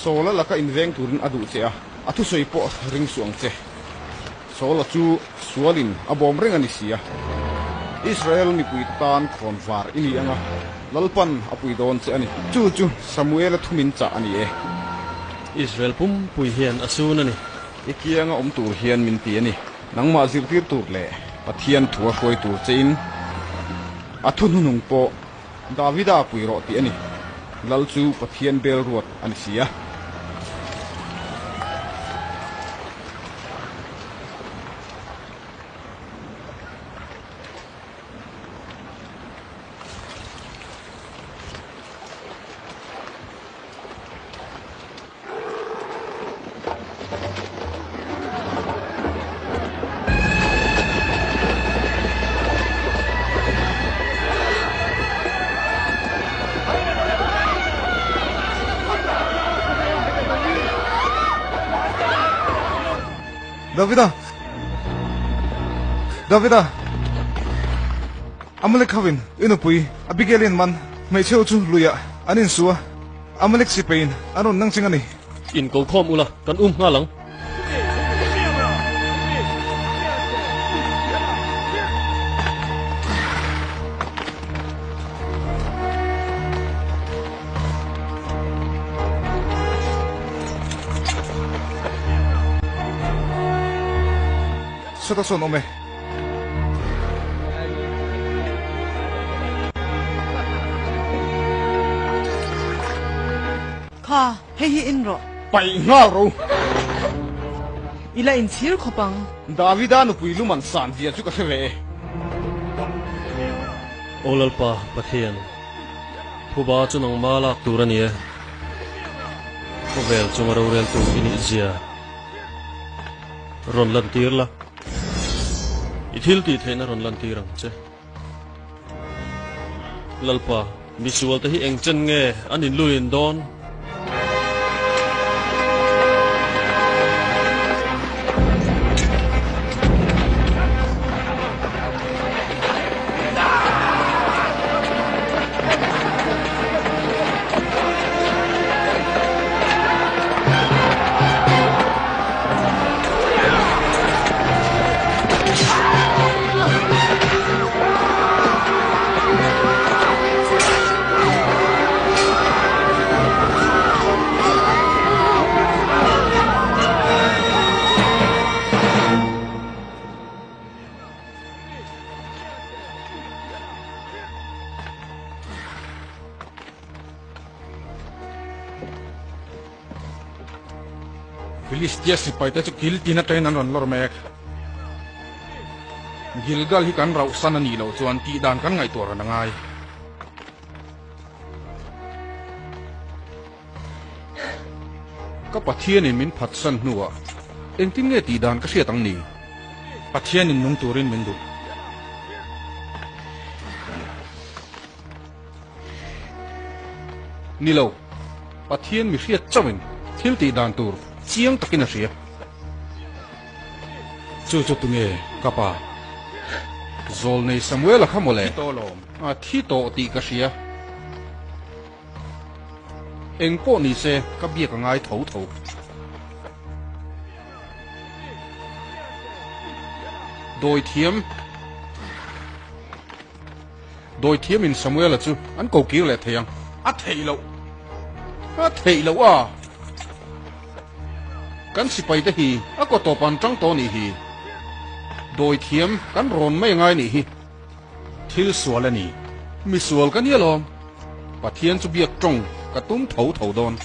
Saula laka inveng turin a duh che a, a thusawi pawh ring suh ang che. Saula chu sualin a bawm reng a ni si a. Israel mipui tan khawn var i ni ang a, Lalpan a pui dawn che a ni. Chu chu Samuela thu min chah a ni e. Israel pumpui hian a sun a ni. I kianga awm tur hian min ti a ni. Nangmah zirtir tur leh Pathian thu a hruai tur chein a thu hnuhnung pawh Davida pui rawh tih a ni. Lal chu Pathian bel ruat a ni si a. Davida! Davida! Amalek hovin i nupui Abigail-in man hmeichhe chu luiah an insu a. Amalek sipeiin an rawn nang ching a ni. In ko khawm ula, kan um nghal ang. Sawta sawn awm e. Kha, hei hi in rawh. Paih nghal ro. I la inchhir khawp ang. Davida nupui luman san zia chu ka hre ve e. Aw Lalpa Pathian, phuba chu nangma lak tur a ni e. Khawvel chunga roreltu i nih zia rawn lantir la. I thil tih theihna rawn lantir ang che. Lalpa, misualte hi eng chen nge an inluin dawn? Filistia sipaite chu kil tin atangin an rawn lawr mek. Gilgal hi kan rauhsan a nih loh chuan tih dan kan ngaihtuah ran a ngai. Ka Pathianin min phatsan hnuah engtin nge tih dan ka hriat ang ni? Pathianin nung turin min duh. Ni lo, Pathian mi hriat chauhin thil tih dan tur chiang takin a hria. Chu chu tunge ka pa? Zawlnei Samuela kha mawle. Thi tawh lawm. A thi tawh tih ka hria. Eng pawh ni se ka biak a ngai tho tho. Dawi thiam. Dawithiamin Samuela chu an ko kir leh thei ang. A theih loh. A theih loh a. Kan sipaite hi a kaw tawp an tang tawh nih hi. Dawithiam kan rawn mai angai nih hi. Thil sual a ni. Misual ka nia lawm. Pathian chu biak tawng ka tum tho tho dawn.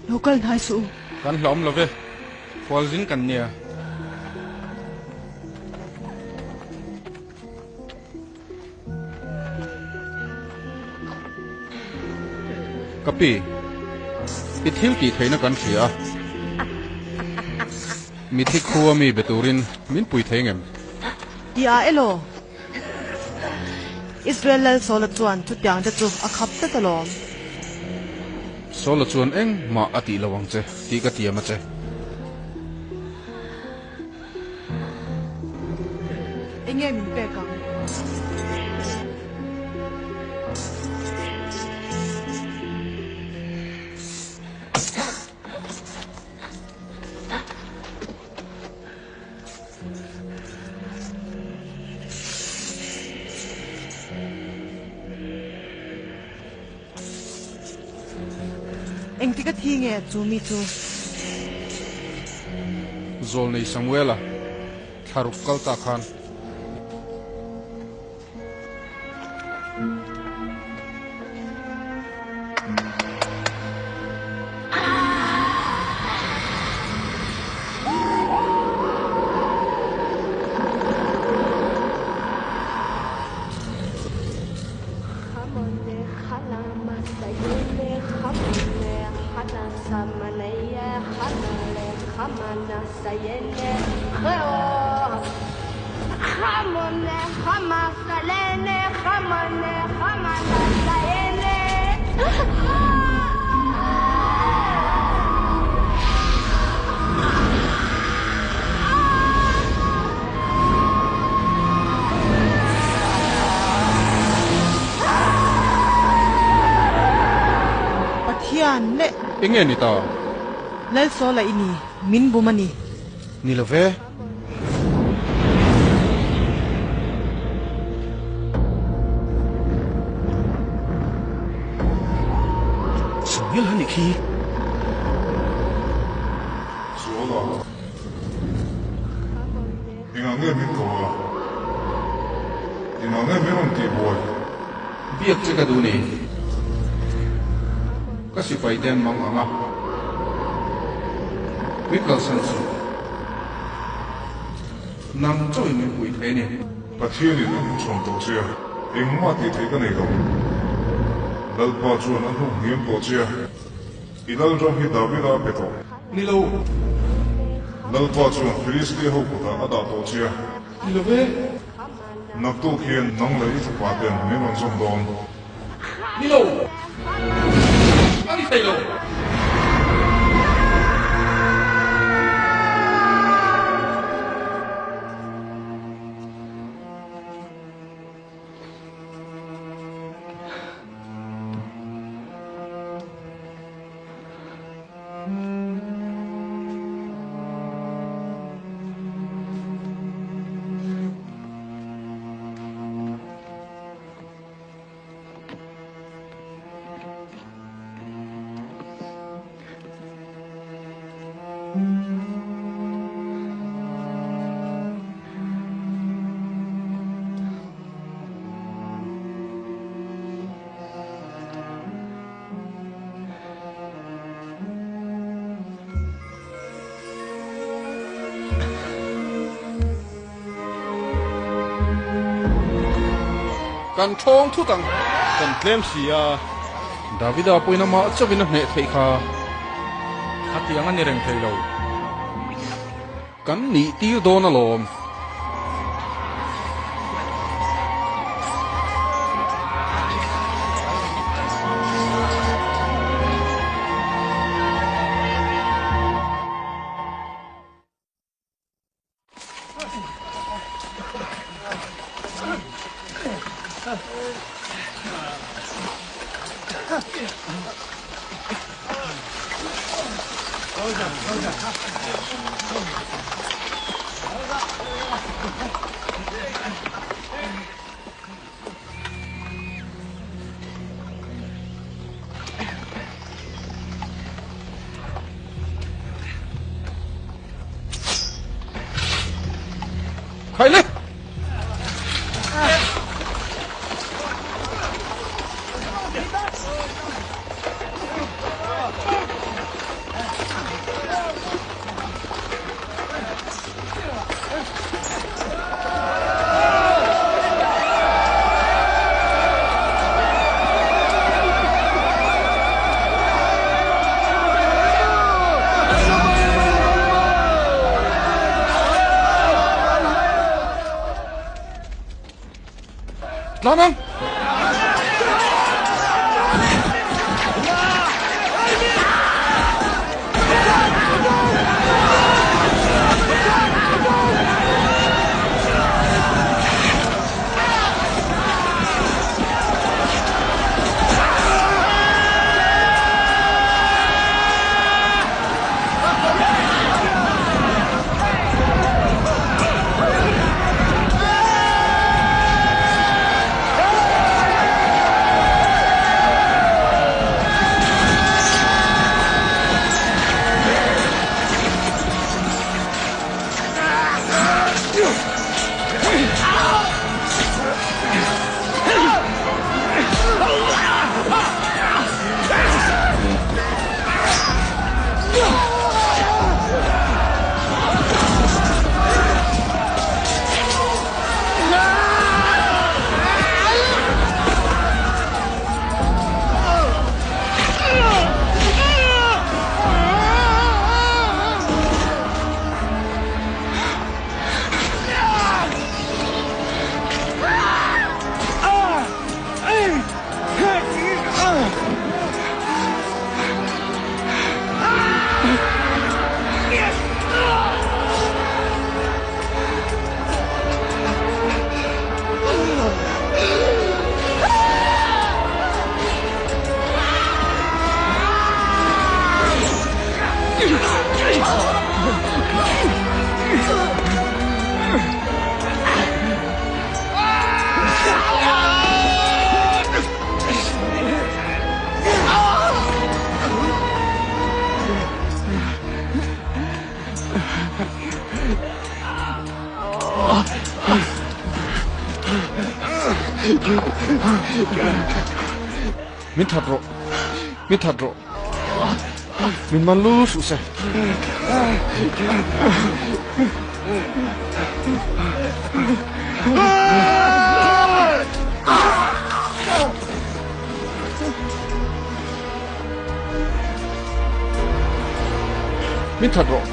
Lo kal hnai suh u. Kan hlauhawm lo ve, khualzin kan nia. Ka pi, i thil tih theihna kan hria a, mithi khua mi be turin min pui thei ngem? Ti a elaw? Israel lal Saula chuan chutiang te chu a khap tlat alawm. Saula chuan engmah a tih lo ang che tih ka tiam a che. Eng nge min pek ang? Engtik a thi nge chu mi chu? Zawlnei Samuela thlaruk kal ta khan. Pathian leh. Enge ni ta? Lalsawla i ni, min bum a ni. Ni lo ve. Samuel a nih khi. Suala, engah nge min ko a? Engah nge min rawn tih buai? Biak che ka duh ni. Ka sipai te an mang ang a, min kalsan suh. Nang chauhin min pui thei a ni. Pathianin a hmuchhawn tawh che a, engmah tih theih ka nei lo. Lalpa chuan a hnuk hniam tawh che a, i lalram hi Davida a pe tawh. Ni lo. Lalpa chuan Filistia ho kutah a dah tawh che a. Ni lo ve. Naktuk hian nang leh i fapa ten min rawn zawm dawn. Ni lo! A ni thei lo! Kan thawng thut ang. Kan tlem si a. Davida pawhin amah chauhin a hneh theih kha. Khatiang a ni reng thei lo. Kan nih tir dawn alawm. Khai le! Tlan ang! Min that rawh, min that rawh. Min man lul suh se. Min that rawh.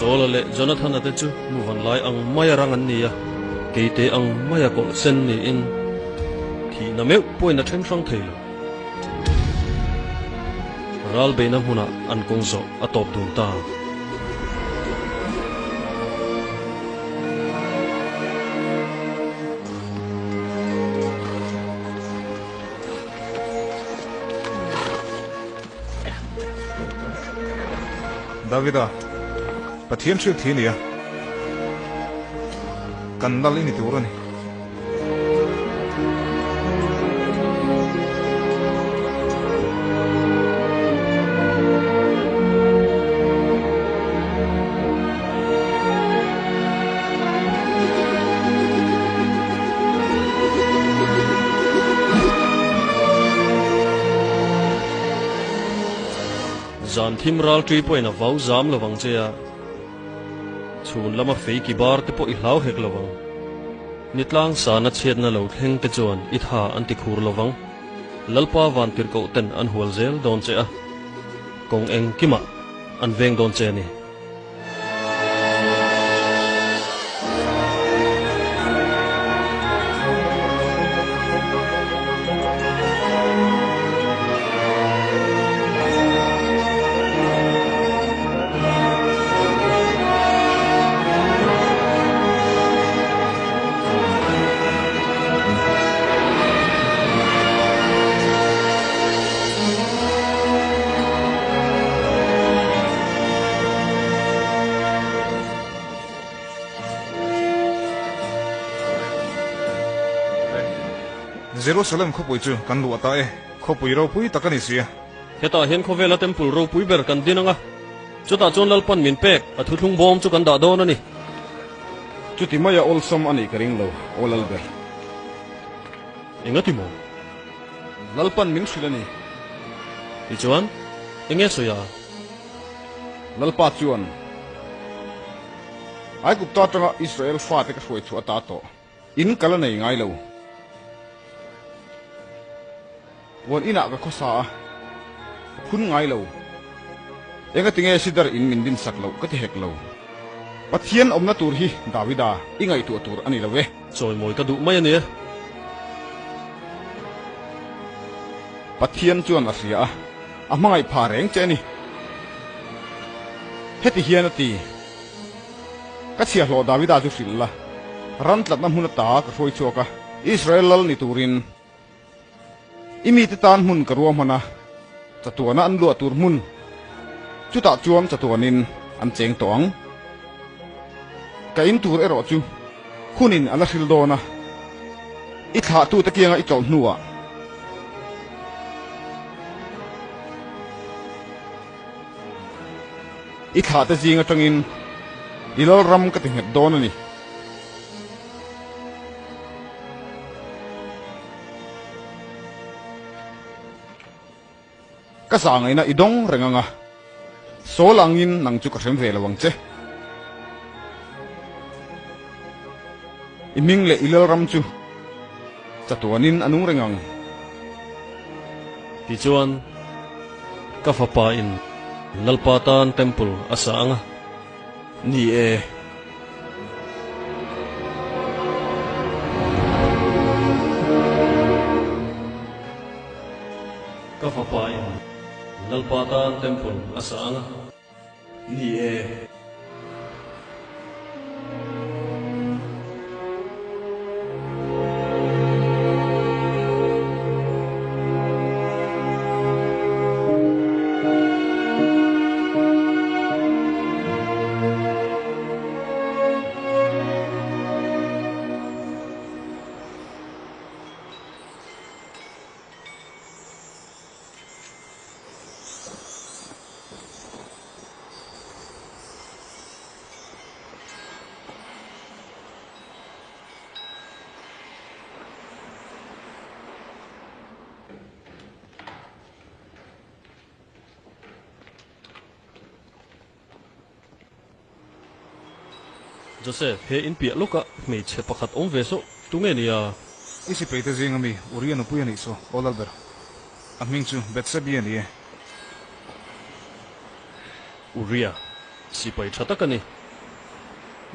Saul-a leh Jonathan-a te chu muvan lai ang maia rang an ni a, keite ang maia kawlh sen niin thihna meuh pawhin a then hrang thei lo. Ral beihna hmunah an kawng zawh a tawp dun ta. Davida, Pathian hriat thi a ni a, kan lal i ni tur a ni. Zan thim ral ṭi pawhin a vau zam lo vang che a, chhun lama fei ki bar te pawh i hlau hek lo vang. Ni tlang sana chhiatna lo thleng te chuan i tha an ti khur lo vang. Lalpa van tirhkoh ten an hual zel dawn che a, kawng engkimah an veng dawn che a ni. Jerusalem khawpui chu kan luah ta e, khawpui ropui tak a ni si a. Hetah hian khawvela temple ropui ber kan din ang a, chutah chuan Lalpan min pek a thuthlung bawm chu kan dah dawn a ni. Chuti maia awlsam a nih ka ring lo, aw Lalber. Engati maw? Lalpan min hrilh a ni. Tichuan, enge sawi a? Lalpa chuan, Aigupta atanga Israel fate ka hruai chhuah ata tawh, in ka la nei ngai lo. Puan inah ka khawsa a, ka phun ngai lo. Engatinge Sidar in min dinsak loh ka ti hek lo. Pathian awmna tur hi Davida i ngaihtuah tur a ni lo e. Chawimawi ka duh mai a ni e. Pathian chuan a hria a, a hmangaih pha reng che a ni. Heti hian a ti, Ka chhiahhlawh Davida chu hrilh la, ram tlatna hmun ata ka hruai chhuak a, Israel lal ni turin. I mite tan hmun ka ruahman a, chatuana an luah tur hmun, chutah chuan chatuanin an cheng tawh ang. Ka in tur erawh chu hunin a la hril dawn a, i thlahtute kianga i tlawlh hnuah. I thlahte zing atangin i lalram ka ti nghet dawn a ni. Ka zahngaihna i dawng reng ang a, Saul angin nang chu ka hrem ve lo ang che. I hming leh i lalram chu chatuanin a nung reng ang. Tichuan, ka fapa in Lalpa tan temple a sa ang a. Ni e. Ka fapa in Lalpa tan temple a sa ang a. Ni e. Joseph, he in piah lawkah hmeichhe pakhat awm ve saw, tunge nia? I sipai te zing ami Uria nupui a nih saw, aw Lalber. A hming chu Bethsebi a ni e. Uria, sipai tha tak a ni.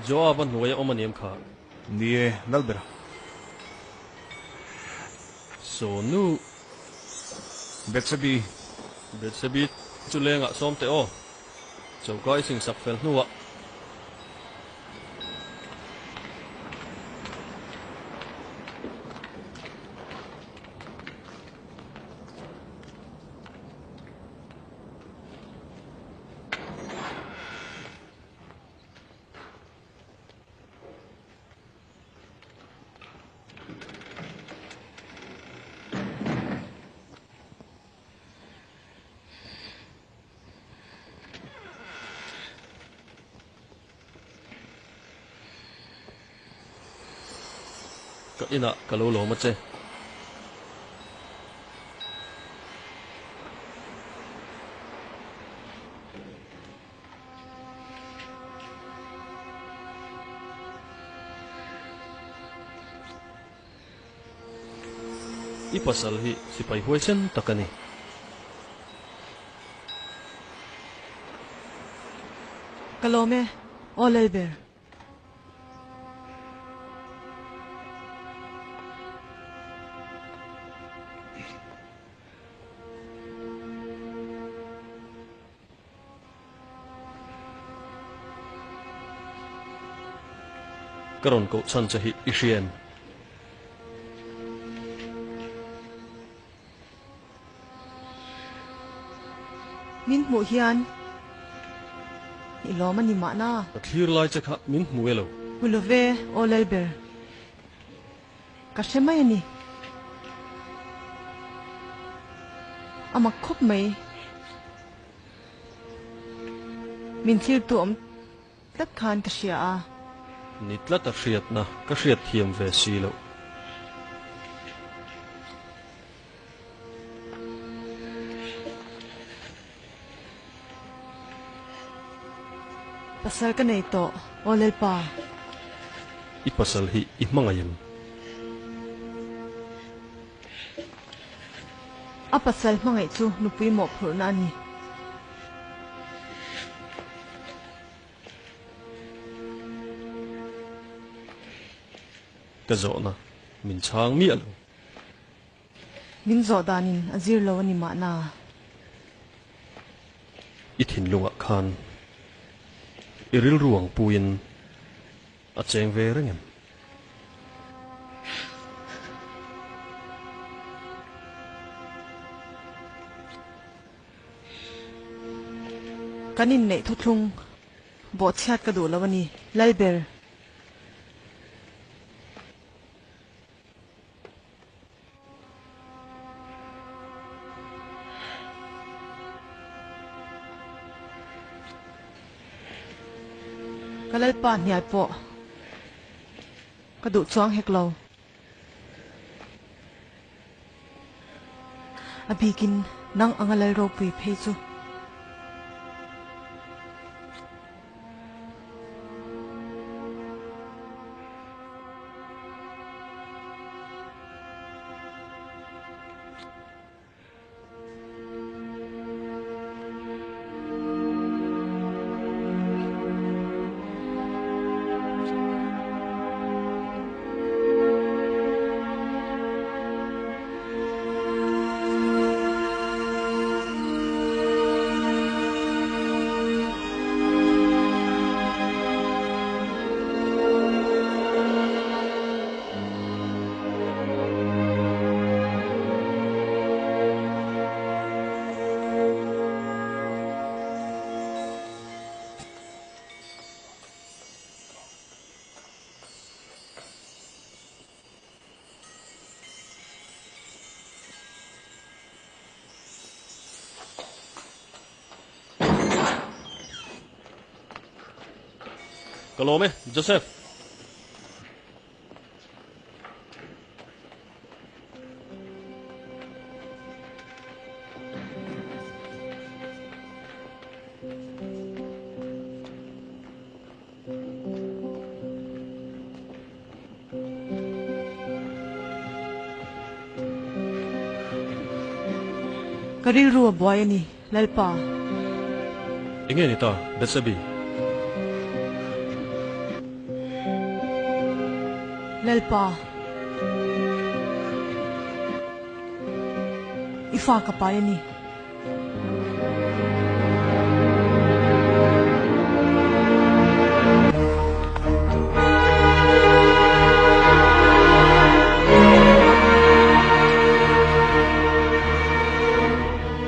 Joab-a hnuaia awm a ni em kha? Ni e, Lalber. Saw nu. Bethsebi. Bethsebi chu lengah sawm teh aw. Choka i singsak fel hnuah. Ka inah ka lo lawm a che. I pasal hi sipai huaisen tak a ni. Ka lawm e, aw Lalber. Ka rawn koh chhan che hi i hria em? Min hmuh hian i lawm a ni mahna. Ka thlir lai che kha min hmu e lo. Hmu lo ve, aw Lalber. Ka hre mai a ni. A mak khawp mai. Min thlir tu awm tlat khan ka hria a. Ni tlat a hriatna ka hriat thiam ve si loh. Pasal ka nei tawh, aw Lalpa. I pasal hi i hmangaih em? A pasal hmangaih chu nupui mawhphurhna a ni. Ka zawhna min chhang miah lo. Min zawh danin a zir lo a ni mahna. I thinlungah khan i rilru ang puiin a cheng ve reng em? Kan inneih thuthlung bawhchhiat ka duh lo a ni, Lalber. Ka Lalpa hnial pawh ka duh chuang hek lo. A bikin Nang anga lal ropui phei chu. Ka lawm e, Joseph. Ka rilru a buai a ni, Lalpa. Enge ni ta, Betsebi? Lalpa. I fa ka pai a ni.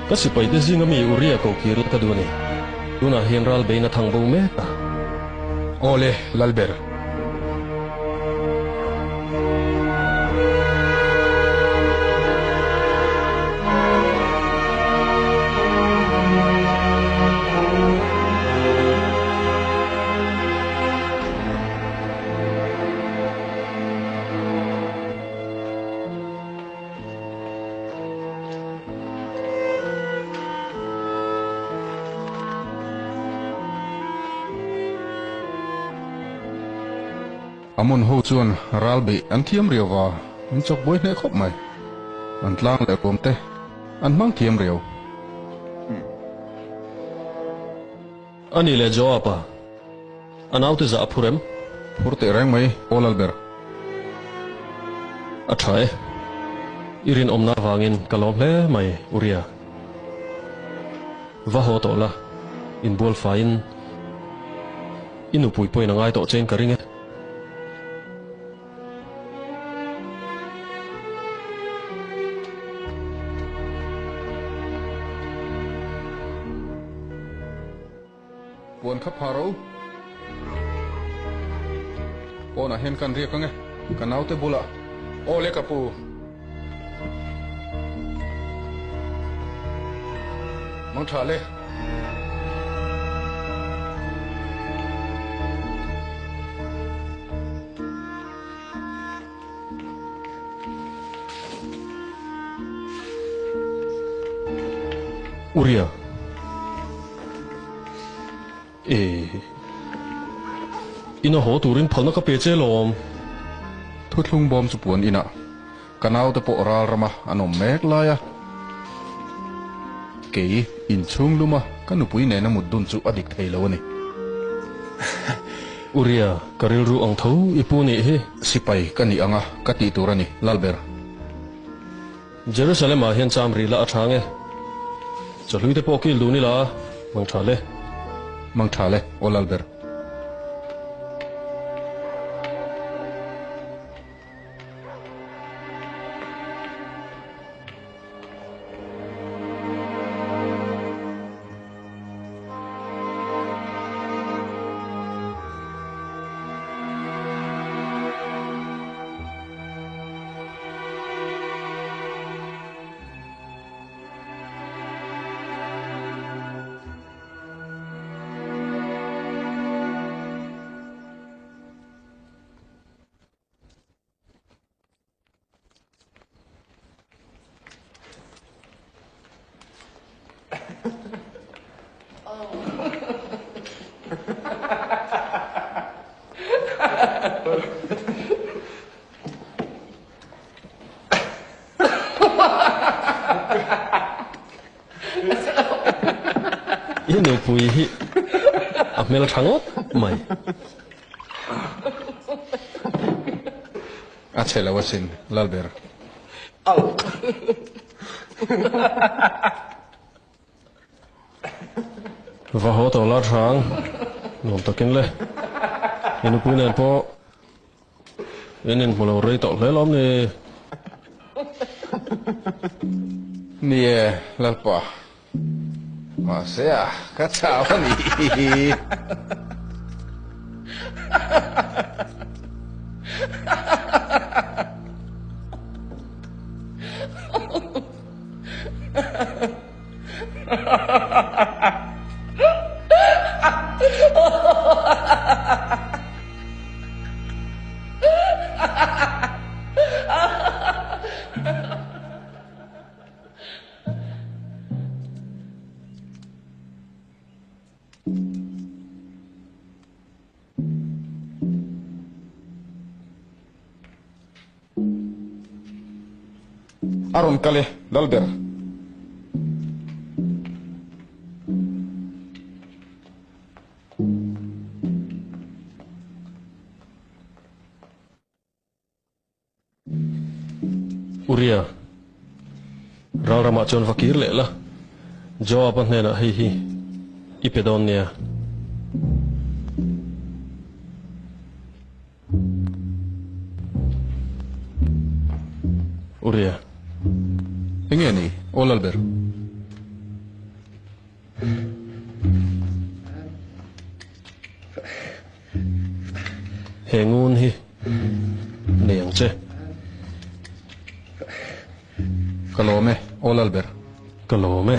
Ka sipaite zinga mi Uria ko kir ka duh a ni. Tunah hian ral bein a thang bo mek a. Awle, Lalber. Amon ho chuan ral beih an thiam riau va, min chawk buai hneh khawp mai. An tlang leh ruam te an hmang thiam riau. A ni leh Joab a, a naute zah a phur em? Phur teh reng mai, Aw Lalber. A tha e. I rinawmna avangin ka lawm hle mai, Uria. Va haw tawh la, inbual faiin i nupui pawhin a ngai tawh chein ka ring e. Puan kha pha ro. Pawnah hian kan riak ange, ka naute bulah. Aw le ka pu. Mang tha le. Uria. E. Ina haw turin phalna ka pe che lawm. Thuthlung bawm chu puan inah ka naute pawh ral rama an awm mek lai a. Kei inchhung luma ka nupui nena mut dun chu a dik thei lo a ni. Uria, ka rilru ang tho i pu nih hi. Sipai ka nih anga ka tih tur a ni, Lalber. Jerusalem ah hian cham rih la a tha nge? Chawhlui te pawh kil dun ila, mang tha le. Mang tha le, aw Lalber. A hmeltha ngawt mai. A chhe lo asin, Lalber. Va haw tawh la hrang, nuam takin le. I nupui nen pawh in inhmu lo rei tawh hle lawm ni. Ni e, Lalpa. Mahse a, ka chau a nih hi. A rawn kal e, Lalber. Uria, ral ramah chuan va kir leh la, Joab-a hnenah hei hi i pe dawn nia. Uria. Enge ni, aw Lalber? He ngun hi nei ang che. Ka lawm e, aw Lalber. Ka lawm e.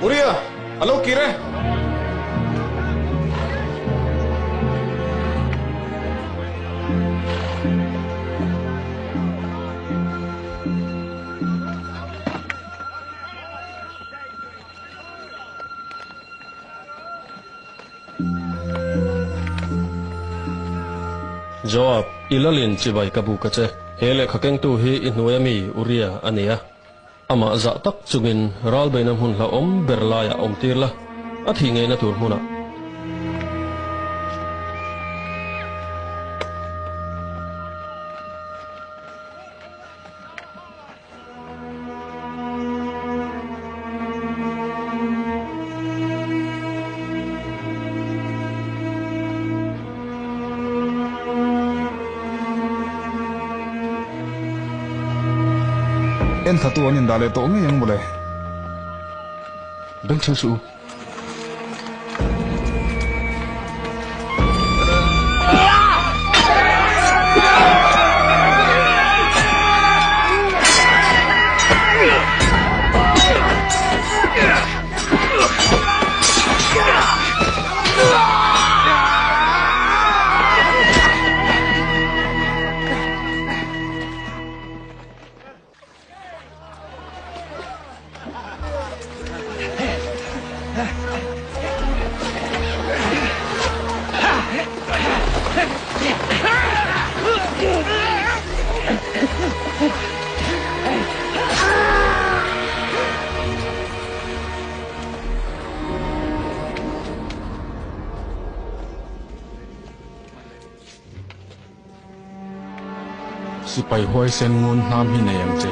Uria, a lo kir e. Joab, i lalin chibai ka buk a che. He lehkha kengtu hi i hnuaia mi Uria a ni a. Amah zah tak chungin ralbeina hmun hlauhawm ber laiah awm tir la, a thih ngeina tur hmunah. En thla tu an indah leh tawh ngei ang mawle. Bengchheng suh u. Sipai huaisen ngun hnam hi nei ang che.